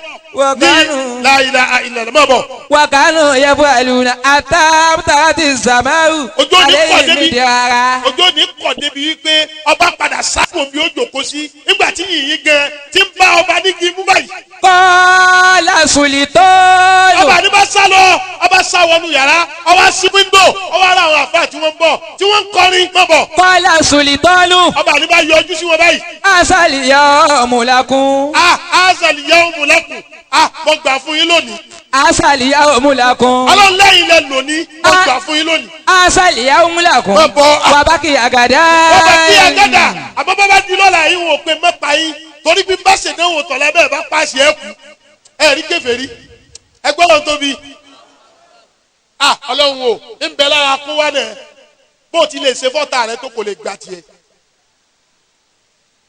ní la ilaha illallah mọ̀ bọ̀. وكانوا يفعلون حتى أمطرت السماء Ojú ò ní pọ̀ عليهم débi مدرارا ojú ò ní kọ̀ débi wípé ọba padà sápò bí ó jòkó sí nígbà tí yìnyín gan ti ń bá ọba nígi mú báyìí. قال سلطان Ọba ní bá sá lọ ọba sá wọnú yàrá ọba sí wíńdò ọba ara àwọn àfáà tí wọ́n ń bọ̀ tí wọ́n ń kọrin mọ̀ bọ̀. قال سلطان Ọba ní bá yọjú sí wọn báyìí. عسى اليوم لكم A azali yawmu lakum a mo gbà fún yín lónìí. عسى اليوم لكم Ọlọ́run lẹ́yìn lẹ lónìí mo gbà fún yín lónìí. عسى اليوم لكم Má bọ̀. وبقي غدا Wọ́n bá kí agádà àmọ́ bá bá di lọ́la yín wò pé mẹ́pa yín torí bí bá ṣèdánwò tọ̀lá bẹ́ẹ̀ bá pàṣẹ ẹ̀ kú ẹ̀ rí kèfèrí ẹgbẹ́ wọn tóbi. A Ọlọ́run o ń bẹ lára kó wá nẹ̀ bó ti lè ṣe fọ́tà rẹ tó kò lè gbà tiẹ̀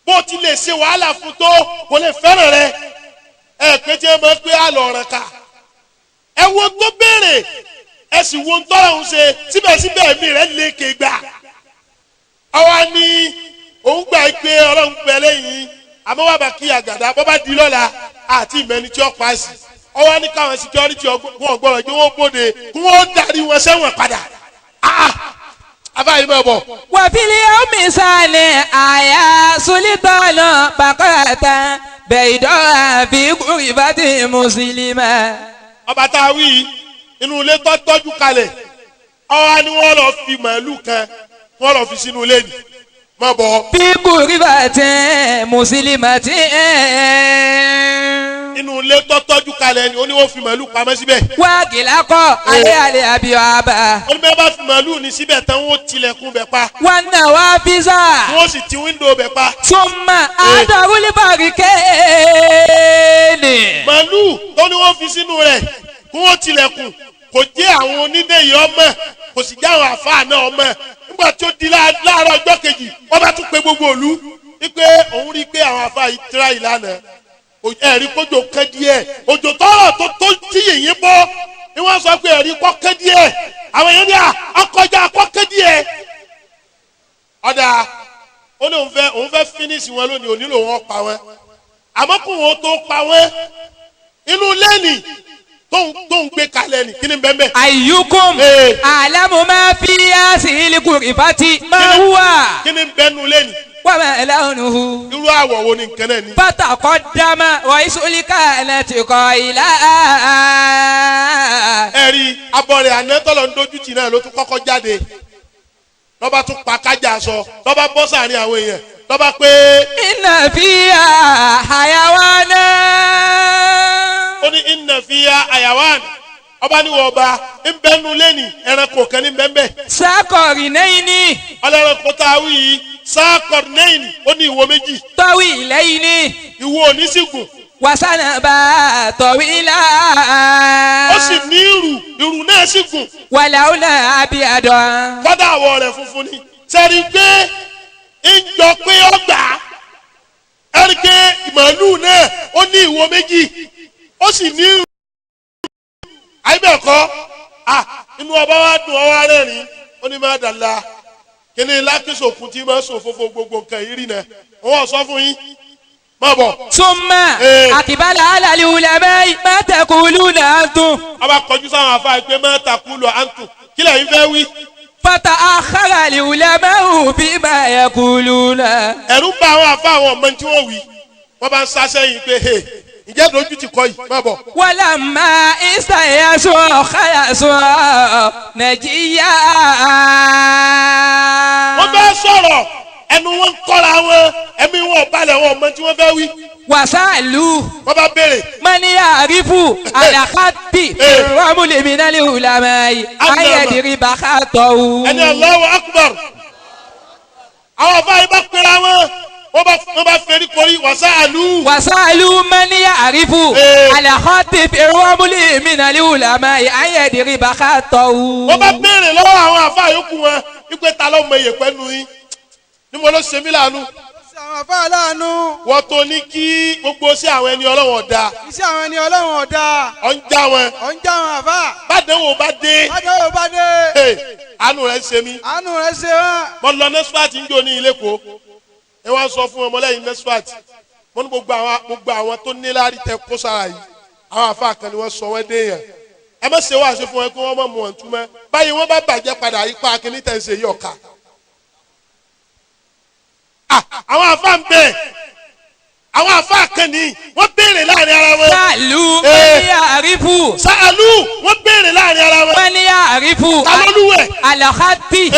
bó ti lè ṣe wàhálà fún tó kò lè fẹ́ràn rẹ ẹ pé tí ẹ máa pé àlọ́ ọ̀ràn ká ẹ wo tó béèrè ẹ sì wo ń tọ́ra ń ṣe síbẹ̀síbẹ̀ ẹ̀mí rẹ lè ké gbà àwa ni òun gbà pé ọlọ́run pẹ́ lẹ́yìn àmọ́ wàá bá kí àgàdá bọ́ bá di lọ́la àti ìmẹ́ni tí ó pa sí ọwọ́ ní káwọn security wọn gbọ́dọ̀ jẹ́ wọ́n bóde kí wọ́n darí wọn sẹ́wọ̀n padà ah afáyín máa bọ̀ وفي اليوم الثاني آيا سلطان بقرة بيضاء في غرفة مسلمة ọba tá a wí yìí, inú ilé tó tọ́jú kalẹ̀ ọwọ́ ni wọ́n lọ fi màálù kan wọ́n lọ fi sínú ilé ni máa bọ̀ في غرفة مسلمة inú ilé tó tọ́jú kalẹ̀ ni ó ní wọ́n fi màálù pamọ́ síbẹ̀ وغلق عليها الأبواب ó ní bẹ́ẹ̀ bá fi màálù ní síbẹ̀ tán wọ́n tilẹ̀kùn bẹ̀ pa والنوافذ wọ́n sì ti wíńdò bẹ̀ pa ثم أدروا البركين màálù tó ní wọ́n fi sínú rẹ̀ kí wọ́n tilẹ̀kùn kò jẹ́ àwọn onídèyí ọmọ kò sì jẹ́ àwọn àfáà náà ọmọ nígbà tí ó di láàárọ̀ ọjọ́ kejì wọ́n bá tún pe gbogbo òlu wípé òun rí i pé àwọn àfáà yìí tíra ìlànà ẹ̀rí kójò kẹ́ díẹ̀ òjò tọrọ tó tó tí yìnyín bọ́ ni wọ́n sọ pé ẹ̀rí kọ́ kẹ́ díẹ̀ àwọn èèyàn ní à ọkọjá kọ́ kẹ́ díẹ̀ ọ̀dà ó ní òun fẹ́ fínísì wọn lónìí òní lòun ọ̀pá wọn àmọ́ kó wọn tó pa wọn inú lẹ́nì tó ń gbé kalẹ̀ ní kíni bẹ́ẹ̀ bẹ́ẹ̀. أيكم أعلم ما في هذه الغرفة ما هو kíni bẹ́ẹ̀ nu lẹ́nì وما لونه irú àwọ̀ wo ni nǹkan náà ní. فتقدم رئيس الكهنة قائلا ẹ rí abọ́rẹ̀ àná tọ́lọ̀ ń dojú tì náà ló tún kọ́kọ́ jáde lọ́ba tún pa kájà sọ lọ́ba bọ́ sàárín àwọn èèyàn lọ́ba pé إن فيها حيوانا ó ní inna fiya àyàwán ọba ní wọ́n ọba ń bẹ́ẹ̀ nu lẹ́nì ẹranko kan ní bẹ́ẹ̀ bẹ́ẹ̀ ساقرنين ọlọ́ranko tá a wí yìí sáàkọ̀rnẹ́yìn ó ní ìwo méjì طويلين ìwo òní sì gùn وسنبا طويلا ó sì ní ìrù ìrù náà sì gùn ولولا أبيض kọ́dà àwọ̀ rẹ̀ funfun ni sẹ́ni pé ń jọ pé ó gbà á ẹni pé màálù náà ó ní ìwo méjì ó sì ní ìrù àyíbẹ̀kọ́ à inú ọba wa dùn ọwọ́ rẹ́rìn ó ní má dàla kíní lákìsòkun tí máa sùn fúnfún gbogbo nǹkan yìí rí náà wọ́n sọ fún yín má bọ̀ ثم إيه. أقبل على العلماء ما تقولون أنتم ọba kọjú sáwọn afáà pé má takú lọ àǹtù kí lẹ́yìn fẹ́ wí فتأخر العلماء فيما يقولون ẹ̀rù ń bá àwọn afáà àwọn ọmọ tí wọ́n wí wọ́n bá ń sá sẹ́yìn pé hey ǹjẹ́ dojú ti kọ yìí má bọ̀. ولما استيأسوا خلصوا نجيا wọ́n fẹ́ sọ̀rọ̀ ẹnu wọn ń kọ́ra wọn ẹ̀mí wọn ò balẹ̀ wọn ò mọ tí wọ́n fẹ́ wí. وسألوا wọ́n bá béèrè من يعرف على خط الرمل من العلماء أن يضرب خطه ẹni Allahu Akbar àwọn afáà yìí bá pera wọn wọ́n bá fẹ́rí korí wàsá àlù. وسألوا من يعرف إيه. على خط الرمل من العلماء أن يضرب خطه wọ́n bá béèrè lọ́wọ́ àwọn àfáà yòókù wọn wípé ta ló mọ iyẹ̀pẹ̀ nu yín ní mo ló ṣe mí láàánú Ṣé àwọn àfáà láàánú wọ́n tó ní kí gbogbo sí àwọn ẹni ọlọ́wọ̀n da iṣẹ́ àwọn ẹni ọlọ́run ọ̀dà ọ̀ ń já wọn ọ̀ ń já àwọn àfáà bàdánwò bá dé bádọ́wò bá dé hey, àánú rẹ̀ ń ṣe mí àánú rẹ̀ ṣe wọ́n mo lọ nẹ́sípàtì ń jò ní ilé kó Ẹ wá sọ fún ọmọlẹ́yìn Nesfat, wọ́n ní gbogbo àwọn tó níláárí tẹ kó sára yìí, àwọn àfa kan ni wọ́n sọ wọ́n dé yẹn. Ẹ má ṣe wáṣẹ fún wọn kí wọ́n má mú wọn túmọ̀. Báyìí wọ́n bá bàjẹ́ padà ipa kìíní tẹ̀ ń ṣe yí ọ̀ka. Àwọn àfa ń bẹ̀, àwọn àfa kan ní wọ́n béèrè láàrin ara wọn. Sàlù mani àrífù. Sàlù wọ́n béèrè láàrin ara wọn. Mani àrífù. Talọ́lúwẹ̀. Alakati.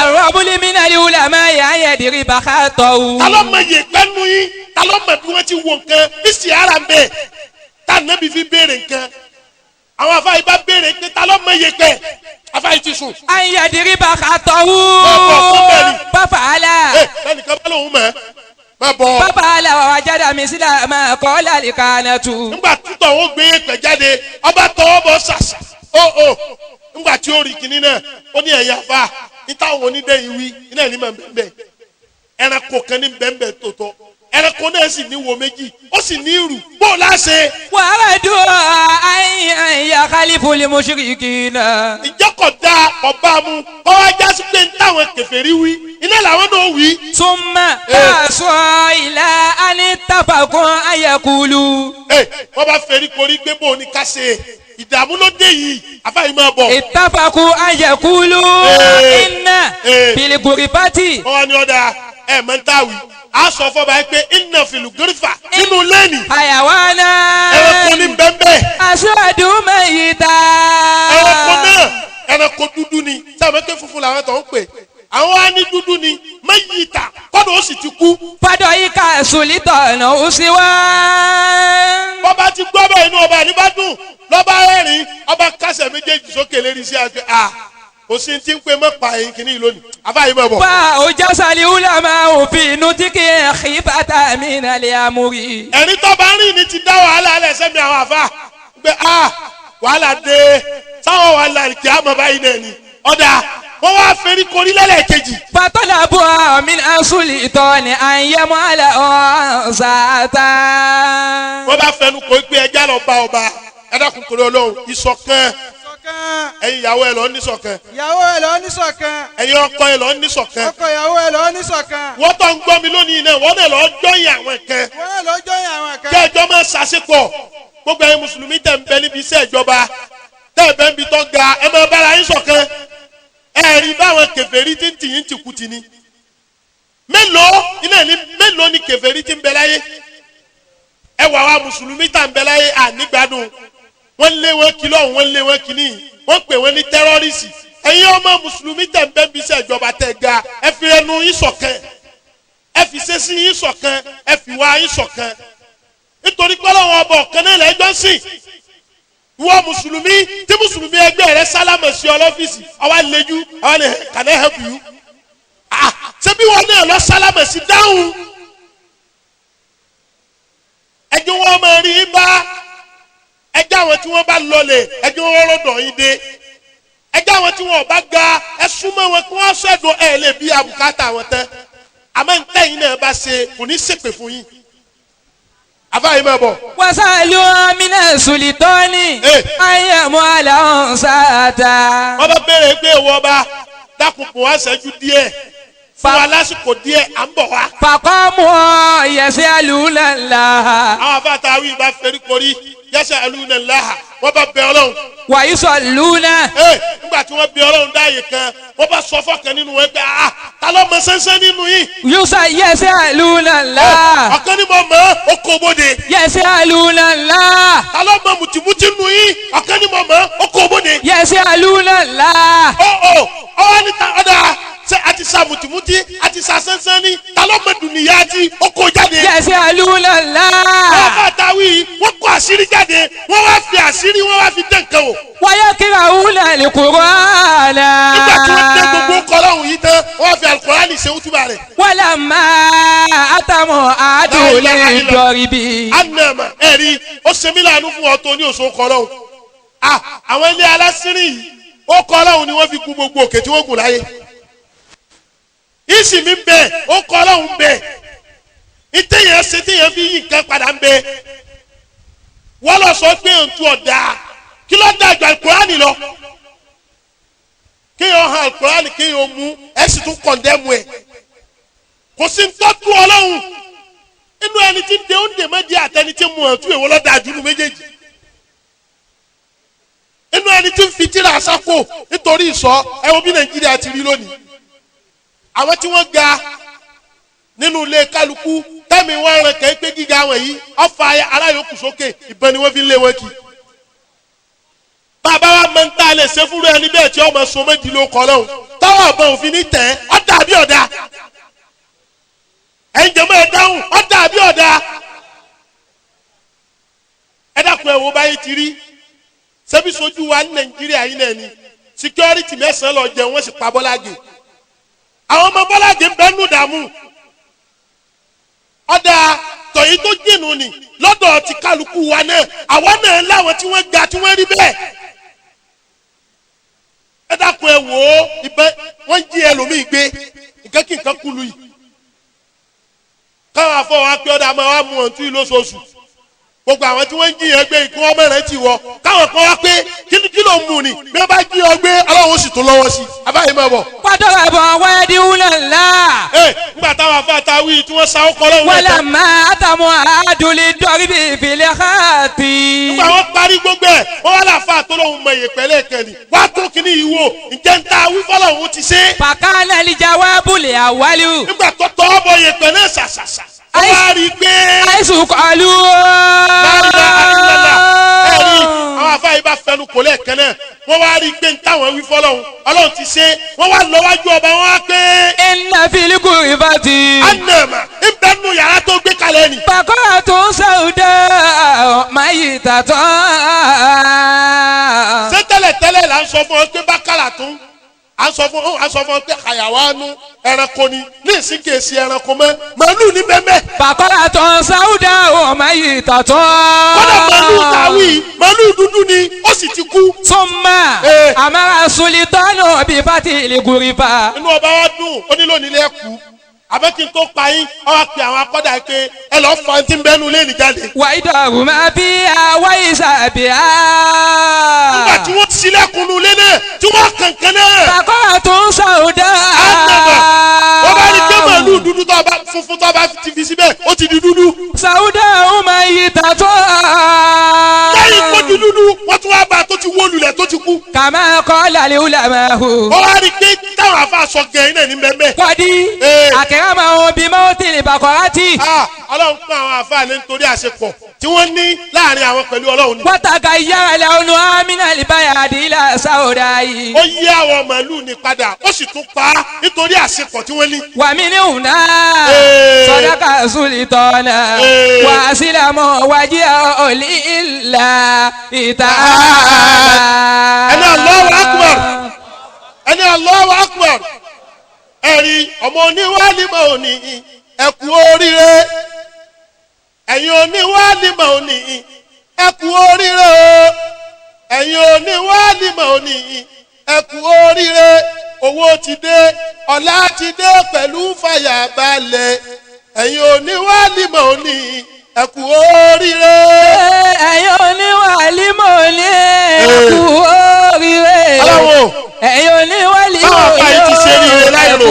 Àrọ́bùlì mínàlí wùlámà yà á yẹ dìrì bàkà tọ̀. Ta ló mọ iye pẹ́nu yín? Ta ló mọ bí wọ́n ti wo nǹkan? Bísí ara ń bẹ̀. Tá nàbí fi béèrè nǹkan. Àwọn àfa yìí bá béèrè pé ta ló mọ iye pẹ́? Àfa yìí ti sùn. À ń yẹ dìrì bàkà tọ̀. Bàfà àlà. Ẹnìkan bá lóun mọ̀ ẹ́. Bàbá aláwa wa jáde mi sílẹ̀ máa kọ́ lálẹ́ kaná tu. Nígbà tútọ̀ ó gbé pẹ̀ jáde, ọba tọwọ́ bọ̀ ṣàṣà. Ó nígbà tí ó rí kinní náà, ó ní ẹ̀yà fa, ní táwọn onídẹ̀yìn wí, iná ní màá bẹ́ẹ̀. Ẹranko kan ní bẹ́ẹ̀ tòótọ́. Ẹranko náà sì ní wo méjì, ó sì ní ìrù. Bó o láṣẹ. Wàhálà dùn àyà kálífù lè mú ṣíríkì náà. Ìjọkọ̀ da ọba mu, kọ́ wá jásí pé ní táwọn kèfèrí wí, iná làwọn náà wí. Súnmọ́ báṣọ ìlà anítàfàkùn ayẹkulu. Wọ́n bá fẹ́rí korí gbé bò ní ká ṣe ìdààmú ló dé yìí, àfáà máa bọ̀. Ìtàfàkùn ayẹkulu iná fìlìgùrìfàtì. Wọ́n wá ní ọ̀dà ẹ̀ mọ́ntàwí. A sọ fọba yìí pé iná fìlùgírífà nínú lẹ́nì. Àyàwó náà. Ẹranko ní bẹ́ńbẹ́. Aṣọ́dún mẹ́yìí ta. Ẹranko náà ẹranko dúdú ni sábà pé funfun làwọn tó ń pè. Àwọn á ní dúdú ni mẹ́yìí ta kọ́dọ̀ ó sì ti kú. Fọdọ̀ yìí ká sùlítọ̀ ọ̀nà ó sì wá. Bọ́ba ti gbọ́ bẹ́ẹ̀ inú ọba ní bá dùn lọ́ba rẹ́rìn-ín ọba kásẹ̀ méjèèjì sókè lérí sí àgbẹ̀ à. Kò sí ti ń pe mọ́ pa ẹ̀yìn kìíní lónìí àbáyé mọ̀ bọ̀. Wá o jásàlì wúlà máa ò fi inú tí kì í xí bàtà mi nàlẹ́ amúrí. Ẹ̀rín tó bá rìn ní ti dá wàhálà alẹ́ sẹ́mi àwọn àfa pé a wàhálà dé sáwọn wàhálà kì á mọ̀ báyìí náà ni ọ̀dà wọ́n wá fẹ́rí korí lẹ́lẹ́kejì. Fatọ́lá bu àmì asúlì tọ́ ni à ń yẹ mọ́ àlẹ́ ọ̀sàtà. Wọ́n bá fẹnu kò gbé ẹja lọ bá ọba ẹ dákun torí Ọlọ́run ìṣọ̀kan ẹ̀yin ìyàwó ẹ lọ ní ṣọ̀kan. Ìyàwó ẹ lọ ní ṣọ̀kan. Ẹ̀yin ọkọ ẹ lọ ní ṣọ̀kan. Ọkọ ìyàwó ẹ lọ ní ṣọ̀kan. Wọ́n tó ń gbọ́ mi lónìí náà wọ́n náà lọ jọyìn àwọn kan. Wọ́n náà lọ jọyìn àwọn kan. Kí ẹjọ́ máa ṣàṣepọ̀ gbogbo ẹ̀yin mùsùlùmí tẹ̀ ń bẹ níbi iṣẹ́ ìjọba tẹ̀ ń bẹ níbi tó ga ẹ máa bára yín ṣọ̀kan. Ẹ rí báwọn kèfèrí tí ń tì yín tìkú tì ní. Mélòó iná ní mélòó ni kèfèrí tí ń bẹ láyé? Ẹ wà wá mùsùlùmí tà ń bẹ láyé ànígbádùn. Wọ́n lé wọn kí lọ́hùn wọ́n lé wọn kí níyì wọ́n pè wọ́n ní tẹ́rọ́rìsì. Ẹ̀yin ọmọ mùsùlùmí tẹ̀ ń bẹ́ bí iṣẹ́ ìjọba tẹ̀ ga ẹ fi ẹnu yín ṣọ̀kan ẹ fi ṣẹ́sí yín ṣọ̀kan ẹ fi wá yín ṣọ̀kan nítorí pé Ọlọ́run ọba ọ̀kan náà lẹ́jọ́ sìn. Ìwọ mùsùlùmí tí mùsùlùmí ẹgbẹ́ rẹ sálámà sí ọ lọ́fíìsì ọwọ́ àlejò ọwọ́ ni can I help you? Ṣé bí wọn náà lọ sálámà sí dáhùn? Ẹjọ́ wọn máa rí bá ẹjẹ́ àwọn tí wọ́n bá lọlẹ̀ ẹjẹ́ wọn rọ̀dọ̀ yín dé ẹjẹ́ àwọn tí wọ́n bá ga ẹ súnmọ́ wọn kí wọ́n sẹ̀dọ̀ ẹ lè bí abùkátà wọn tán àmọ́ ntẹ́yìn náà bá ṣe kò ní ṣèpè fún yín. Àfáàyè máa bọ̀. Wasalu amina sulitọ́ni ayẹ̀mú aláhùn sáàtà. Wọ́n bá béèrè pé ìwọ ọba dákun bùn wá ṣẹ́jú díẹ̀ fún wa lásìkò díẹ̀ à ń bọ̀ wá. Fàkọ́mù yẹsẹ̀ àlùlá. Àwọn afáàtà wí bá ferí korí yẹsẹ̀ àlùlá wọ́n bá bẹ Ọlọ́run. Wàyí sọ lúnà. Nígbà tí wọ́n bẹ Ọlọ́run dáàyè kan wọ́n bá sọ fọ́kàn nínú wọn pé ah ta ló mọ sẹ́nsẹ́ nínú yìí. Yusa yẹsẹ̀ àlùlá. Ọ̀kan ni mo mọ̀ ó kó bóde. Yẹsẹ̀ àlùlá. Ta ló mọ mùtìmùtì nínú yìí ọ̀kan ni mo mọ̀ ó kó bóde. Yẹsẹ̀ àlùlá. Ó ọwọ́ níta ọ̀dà ṣe àti sa mùtìmùtì àti sa sẹ́nsẹ́ ní ta ló mọ dùnìyà tí ó kó jáde. Yẹsẹ̀ àlùlá. Wọ́n bá ta wí wọ́n kó àṣírí jáde wọ́n wá fi àṣírí wọ́n wá fi dé nǹkan o. Wáyé kíra wúlẹ̀ alukur'ana. Nígbà tí wọ́n dé gbogbo kọ́lọ́hún yìí tán wọ́n fi alukur'ani ṣe útúbà rẹ̀. Wàlá máa àtàmọ̀ àdúlẹ̀ dọ̀rìbì. Anamọ ẹ̀rí ó ṣe mí láàánú fún ọ tó ní òṣò kọ́lọ́hún. Àwọn ilé alásírí yìí ó kọ́lọ́hún ni wọ́n fi gun gbogbo òkè tí wọ́n gùn láyé. Ìsì mi bẹ ó kọ́lọ́hún bẹ ìtẹ̀yẹ̀ ṣe tẹ̀yẹ̀ fi yí nǹkan padà ń bẹ. Wọ́n lọ sọ pé òǹtú ọ̀dà kí ló dá àjọ alukurani lọ kéèyàn hàn alukurani kéèyàn mú ẹ sì tún kọ̀ndẹ́mù ẹ Kò sí ń tọ́jú ọlọ́run inú ẹni tí ń de oúnjẹ mẹ́jẹ àtẹni tí ń mu ọ̀tún èwo lọ́dà àjùlù méjèèjì. Inú ẹni tí ń fi tíra sáko nítorí ìsọ ẹ wo bí Nàìjíríà ti rí lónìí. Àwọn tí wọ́n ga nínú ilé kálukú tẹ́mi wọ́n rán kẹ́ pé gíga wọn yìí ọ̀fà ará yòókù sókè ìbọn ni wọ́n fi ń lé wọn kì. Bàbá wa máa ń tá a lè ṣe fúnra ẹni bẹ́ẹ̀ tí ọmọ so méjì ló kọ́ lọ́hùn táwọn ọ̀bọ̀n òfin ní tẹ̀ ọ́ dàbí ọ̀dà. Ẹ̀yin jẹ́mọ́ ẹ dáhùn ọ́ dàbí ọ̀dà. Ẹ dákun ẹ wo báyìí ti rí ṣebí sojú wa ní Nàìjíríà yìí náà ni security mẹ́sàn-án lọ jẹun wọ́n sì pa Bọ́lágè. Àwọn ọmọ Bọ́lágè ń bẹ́ẹ̀ nù dààmú. Ọ̀dà tọ̀yìn tó jìnnà ni lọ́dọ̀ ti kálukú wa náà àwa náà láwọn tí wọ́n ga tí wọ́n rí bẹ́ẹ̀. Ẹ dákun ẹ wò ó ìbọn wọ́n jí ẹlòmíì gbé nǹkan kí nǹkan kú lu yìí. Káwọn afọwọ́ apẹ́ ọ̀dà máa wá mú ọ̀tún yìí lóṣooṣù. Gbogbo àwọn tí wọ́n ń jí yẹn gbé ikú ọmọ rẹ̀ ti wọ. Káwọn kan wá pé kí ló ń mú ni bí wọ́n bá jí ọ gbé Ọlọ́run ó sì tún lọ́wọ́ sí i. Abáyé máa bọ̀. Wàdọ̀rọ̀bọ̀ wẹ́ẹ́díwúlẹ̀ ńlá. Ẹ nígbà táwọn afáàtà wí tí wọ́n sa ọkọ̀ lọ́wọ́ Wọ́lá máa tàmú àdúlé dọ́rí bí ìfìlẹ̀ hàtì. Nígbà wọn parí gbogbo ẹ̀ wọ́n wá láfa tó lóun mọ ìyèpẹ̀ lẹ́ẹ̀kan ni wàá tó kíní yìí wò ǹjẹ́ ń ta wí fọlọ́run ti ṣe. Fàkàlẹ̀ lìjà wá bùlẹ̀ àwálù. Nígbà tó tọ́ ọbọ̀ ìyèpẹ̀ náà ṣàṣàṣà ó wá rí i pé. Àìsùn kọlu. Ẹ̀rí àwọn afáyí bá fẹnu kò lẹ́ẹ̀kan náà wọ́n wá rí i pé ń táwọn wí fọlọ́run Ọlọ́run ti ṣe wọ́n wá lọ wájú ọba wọn wá pé. Iná filiku ìfàtì. Anama ń bẹ nù yàrá tó gbé kalẹ̀ ni. Bàkọ́rà tó ń sàwùdà máa yí tàtọ́. Ṣé tẹ́lẹ̀tẹ́lẹ̀ là ń sọ fún ọ pé bákàrà tún à ń sọ fún ọ pé àyàwó ẹranko ni ní ìsìnkèsí ẹranko mọ́ màálù ní bẹ́ẹ̀. Bàkọ́rà tó ń sàwùdà máa yí tàtọ́. Kọ́dà màálù tàwí màálù dúdú ni ó sì ti kú. Súnmọ́ àmàrà sulitọ́nù bíi fati ìlígùrìfà. Inú ọba wa dùn ó ní lónìí lẹ́ kú àbẹ́ kí n tó pa yín ọ wá pe àwọn akọ́dà pé ẹ lọ́ọ́ fa ẹni tí ń bẹ́nu lé ní jáde. Wà á dọ̀rùn máa bí àwa ìsàbí á. Nígbà tí wọ́n ṣílẹ̀kùn ilé náà tí wọ́n kankan náà. Bàkọ́rà tó ń sàwùdà. Ànàmà wọ́n bá rí pé màálù dúdú tó bá funfun tó bá ti fi síbẹ̀ ó ti di dúdú. Sàwùdà ó máa yí tàtọ́. Lẹ́yìn kó di dúdú wọ́n tún wá bá a tó ti wó lulẹ̀ tó ti kú. Kàmá kọ́ lálẹ́ wúlà máa hù. Wọ́n wá rí pé táwọn afa sọ gẹ̀ẹ́ náà ní bẹ́ẹ̀. Kọ́dí àkẹ́rẹ́ máa ń bí mọ́tìlì bàkọ́rátì. Ọlọ́run pín àwọn àfáà lé nítorí àṣepọ̀ tí wọ́n ní láàrin àwọn pẹ̀lú Ọlọ́run ni. Wọ́tàkà yára lẹ́nu amínà ìbáyà àdìlà sáwọ́dà yìí. Ó yí àwọn màálù ní padà ó sì tún pa á nítorí àṣepọ̀ tí wọ́n ní. Wàmí ní ìhùnà sọ̀dáka sùlìtọ̀nà wà sílámù wájú òlì ìlà ìta. Ẹni Allahu Akbar ẹni Allahu Akbar ẹ̀rí ọmọ oníwálìmọ̀ òní ẹ kú oríire ẹ̀yin oníwálìmọ̀ òní ẹ kú oríire o ẹ̀yin oníwálìmọ̀ òní ẹ kú oríire owó ti dé ọlá ti dé pẹ̀lú fàyàbalẹ̀ ẹ̀yin oníwálìmọ̀ òní ẹ kú oríire. Ẹ̀yin oníwálìmọ̀ òní ẹ kú oríire. Ẹ̀yin oníwálìmọ̀ òní ẹ kú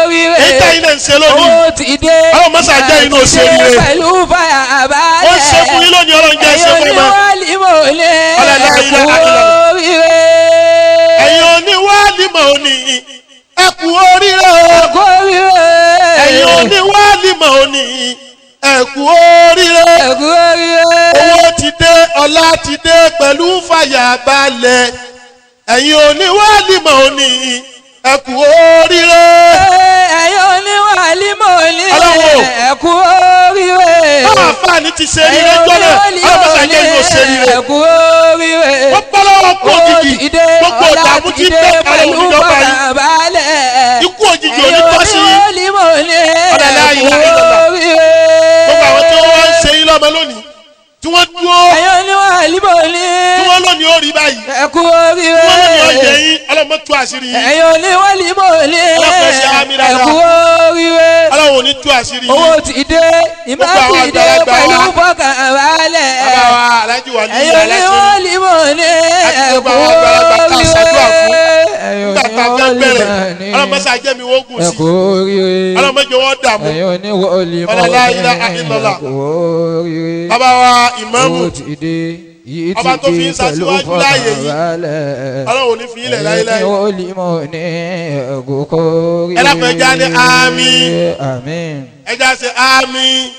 oríire. Èyí tẹ́yìn náà ń ṣe lónìí. Owó ti dé. Àwọn mọ́sá jẹ́ inú òṣèré. Pẹ̀lú fàyàbalẹ̀. Ó ń ṣe fún yín lónìí Ọlọ́run jẹ́ ṣe fún ọmọ. Ẹ̀yin oníwálìmọ̀ òní ẹ kú oríire. Ẹ̀yin oníwálìmọ̀ òní ẹ kú oríire. Ẹ kú oríire. Ẹ̀yin oníwálìmọ̀ òní ẹ kú oríire. Ẹ kú oríire. Owó ti dé ọlá ti dé pẹ̀lú fàyàbalẹ̀. Ẹ̀yin oníwálìmọ̀ òní ẹ kú oríire. Ẹ̀yin oníwálìmọ̀ òní ẹ kú oríire. Báwọn àfáàní ti ṣe ríire jọ́nà ọlọ́mọ sàjẹ́ inú ṣe ríire. Ẹ kú oríire. Wọ́n bọ́ lọ́wọ́ kú òjijì gbogbo ìdààmú tí bẹ́ẹ̀ kalẹ̀ oníjọba yìí. Ikú òjijì ò ní tọ́ sí yín. Ẹ̀yin oníwálìmọ̀ òní Ọ̀dà ẹ láàyè kú láàyè lọ́la. oríire. Gbogbo àwọn tí wọ́n ń ṣe yín lọ́mọ lónìí tí wọ́n dúró Ẹ̀yin oníwálìmọ̀ òní tí wọ́n lónìí ó rí báyìí. ẹ kú oríire. Tí wọ́n lónìí ó yẹ yín ọlọ́mọ tú àṣírí yín. Ẹ̀yin oníwálìmọ̀ òní Ọlọ́pàá ṣe àmì ẹ dáadáa. kú oríire. Ọlọ́run ò ní tú àṣírí yín. Owó ti dé ìmọ̀ Gbogbo àwọn ti dé àgbàlagbà pẹ̀lú wa. fọkànbalẹ̀. Bàbá wa Alhaji wà ní Ẹ̀yin ìyá aláṣẹ. oníwálìmọ̀ òní Àti ẹ gbogbo kú àwọn àgbàlagbà tá a ṣàdúrà fún. oríire. Nígbà tá a fẹ́ bẹ̀rẹ̀ ọlọ́mọṣẹ́ ajẹ́mi wọ́n gùn sí Ẹ̀kú oríire. ọlọ́mọdé wọ́n dààmú. Ẹ̀yin oníwọ̀lì mọ̀ Ọlá la ní ilaha illallah. ẹ̀kú oríire. Bàbá wa ìmáàmù Ó ti dé, yìí ti ọba tó fi dé ń pẹ̀lú ṣaṣíwájú láàyè yìí. fọkànbalẹ̀. Ọlọ́run ò ní fi ilẹ̀ láéláé. Ẹ̀yin oníwọ̀lì mọ̀ ní ẹ̀kú oríire. Ẹ dákun, ẹ jẹ́ á ní àmín. Àmín. Ẹja ṣe àmín,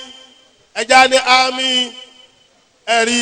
ẹja ní àmín. Ẹ̀rí